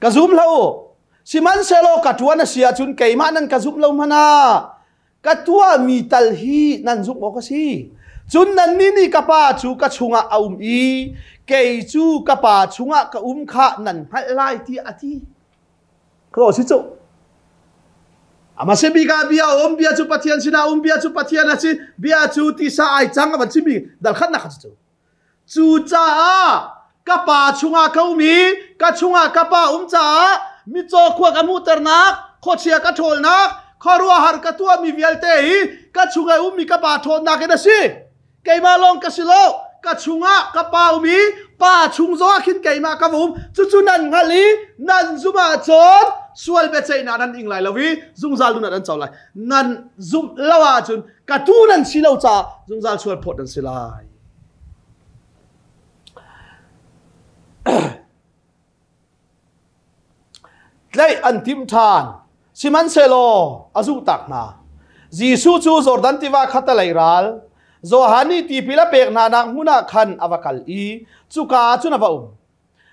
ka zum hlah u. Sihmanhsehlaw ka ṭuan a si ahcun keimah nan ka zumh lo hmanh ah ka tuahmi tal hi nan zumh awk a si. Cun nannih nih ka Pa cu ka chungah a um i kei cu ka Pa chungah ka um kha nan hngalh lai tiah a ti. Ka si cu. Amah bik ah bia a um, bia cu Pathian sinah a um, bia cu Pathian a si, bia cu tisa ai cang a van chimmi dal khatnak a si cu. Cucaah ka pa chungah ka um i ka chungah ka pa um caah mitcaw khua ka hmuhternak, khuachia ka ṭhawlnak, khuaruahhar ka tuahmi vialte hi ka chung i ummi ka pa ṭhawnnak in a si. Keimah lawng ka si lo, ka chungah ka pa um i pa chung zongah khin keimah ka va um. Cucu nan hngalh i nan zumh ahcun sual biaceihnak nan ing lai lo i zungzal nunnak nan co lai. Nan zumh lo ahcun ka tu nan si lo caah zungzal sual phawt nan si lai. Tlaih an timh ṭhan. Sihmanhsehlaw a zuhtak hna. Jesuh cu Jordan tiva khatalei ral, Johan nih tipil a pek hna nak hmun ah khan a va kal i cuka ah cun a va um.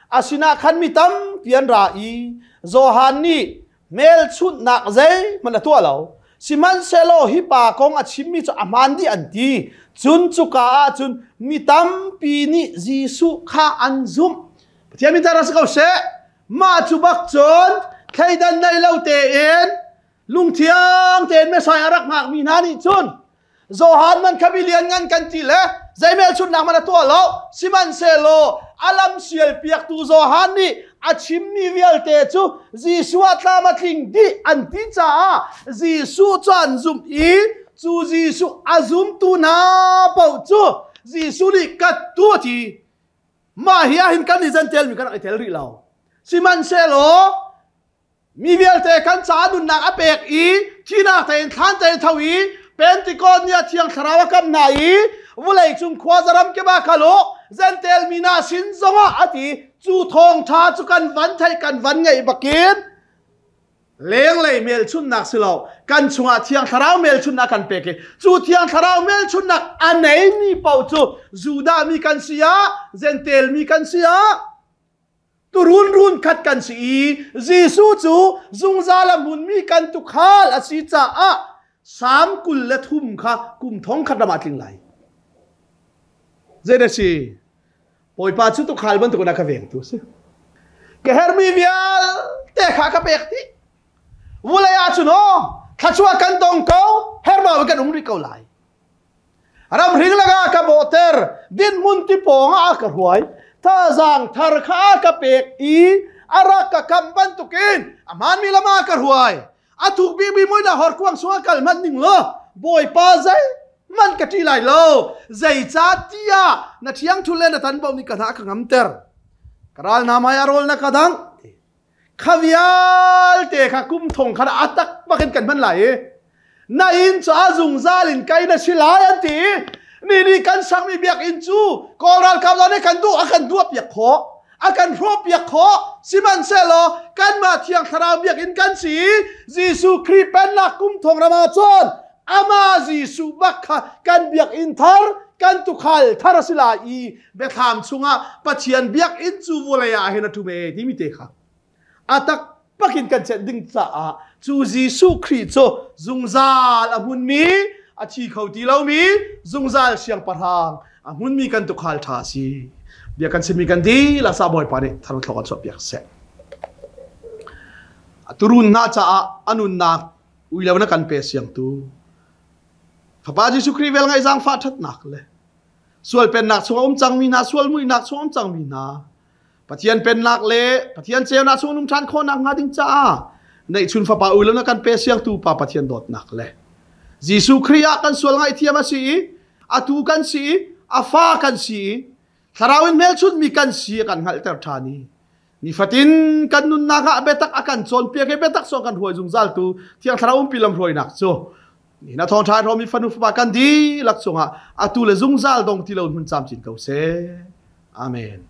A sinah khan mi tampi an ra i Johan nih hmelchunhnak zeihmanh a tuah lo. Sihmanhsehlaw hi pa kong a chimmi cu a hmaan dih an ti. Cun cuka ah cun mi tampi nih Jesuh kha an zumh. Pathian min tar si ko seh. Mah cu bak cun thleidan nei lo tein lungthiang tein Messiah a rak hngakmi hna nih cun Johan man kha mi lianngan kan ti le zei hmelchunhnak man a tuah lo. Sihmanhsehlaw a lam sial piaktu Johan nih a chimmi vialte cu Jesuh ah tlam a tling dih an ti caah Jesuh cu an zumh i cu Jesuh a zumtu hna paoh cu Jesuh nih ka tu a ti. Mah hi ah hin kan i zen telmi kan rak i tel rih lo. Sihmanhsehlaw Mi vialte kan caah nunnak a pek i thihnak tein thlan tein tho i Pentecost ni ah Thiang Thlarau a kam hna i vawlei cung khua zaram kip ah kal u Gentel mi hna sin zongah a ti. Cu thawngṭha cu kan van theih kan van ngeih bakin lenglei hmelchunhnak si lo kan chungah Thiang Thlarau hmelchunhnak kan pek i cu Thiang Thlarau hmelchunhnak a neimi paoh cu Judah mi kan si ah Gentel mi kan si ah Turun run khat kan si i Jesuh cu zungzal a hmunmi kan tukhal a si caah Salm 23 kha kum thong khat ram ah tling lai. Zei dah si? Bawipa cu tukhal bantuk in a ka vengtu a si. Ka hermi vialte kha ka pek dih. Vulei ah cun aw, thluachuah kan tong ko, hermau in kan um rih ko lai. Ramhring lakah ka bawhter, dinhmun ti pawng ah a ka hruai. Thazaang thar kha a ka pek i a rak ka kamh bantukin a hmaanmi lam ah a ka hruai. A thuk bikmi muihnak horkuang chungah kal hmanh ning law Bawipa zeihmanh ka ṭih lai lo. Zeicahtiah na ṭhiangṭhul le na tanbo nih ka hna a ka ngamter. Ka ral hna hmai ah rawl na ka dangh. Kha vialte kha kum thong khan a tak bakin kan hman lai i na inn cu a zungzal in kai na si lai an ti ni ni kan sakmi biakinn cu Kawl ralkap zong nih kan duh a kan duah piak khawh a kan hrawh piak khawh sihmanhsehlaw kanmah thiang thlarau biakinn kan si i Jesuh Khrih pennak kum thong ram ah cun amah Jesuh bak kha kan biakinn thar kan tukhal thar a si lai i biathlam chungah Pathian biakinn cu vawlei ah hin a ṭum ee timi te kha a takpak in kan cenh ding caah cu Jesuh Khrih cu zungzal a hmunmi a thi kho ti lomi zungzal siangpahrang a hmunmi kan tukhal ṭha a si. Bia kan chimmi kan dihlak sa Bawipa nih thar thlok an chuah piak seh. A turun hna caah a nunnak ui lo na kan pe siangtu Fapa Jesuh Khrih vel ngaih zaangfah ṭhatnak le sual pennak chung a um cangmi hna sual muihnak chung a um cangmi hna. Pathian pennak le Pathian ceunak chung nung ṭhan khawhnak hnga ding caah neihchun fapa ui na kan pe siangtu Pa Pathian dawtnak le Jesuh Khrih ah kan sual ngaihthiam a si i atu kan si i a fa kan si i thlarau in hmelchunhmi kan si a kan hngalhter ṭhan i nifatin kan nunnak ah biatak a kan cawnpiak i biatak sawng kan hruai zungzal tu Thiang Thlarau umpi lamhruainak cu na thawngṭha hrawmi fanu fapa kan dihlak cungah atu le zungzal dong ti lo hmun camcin ko seh. Amen.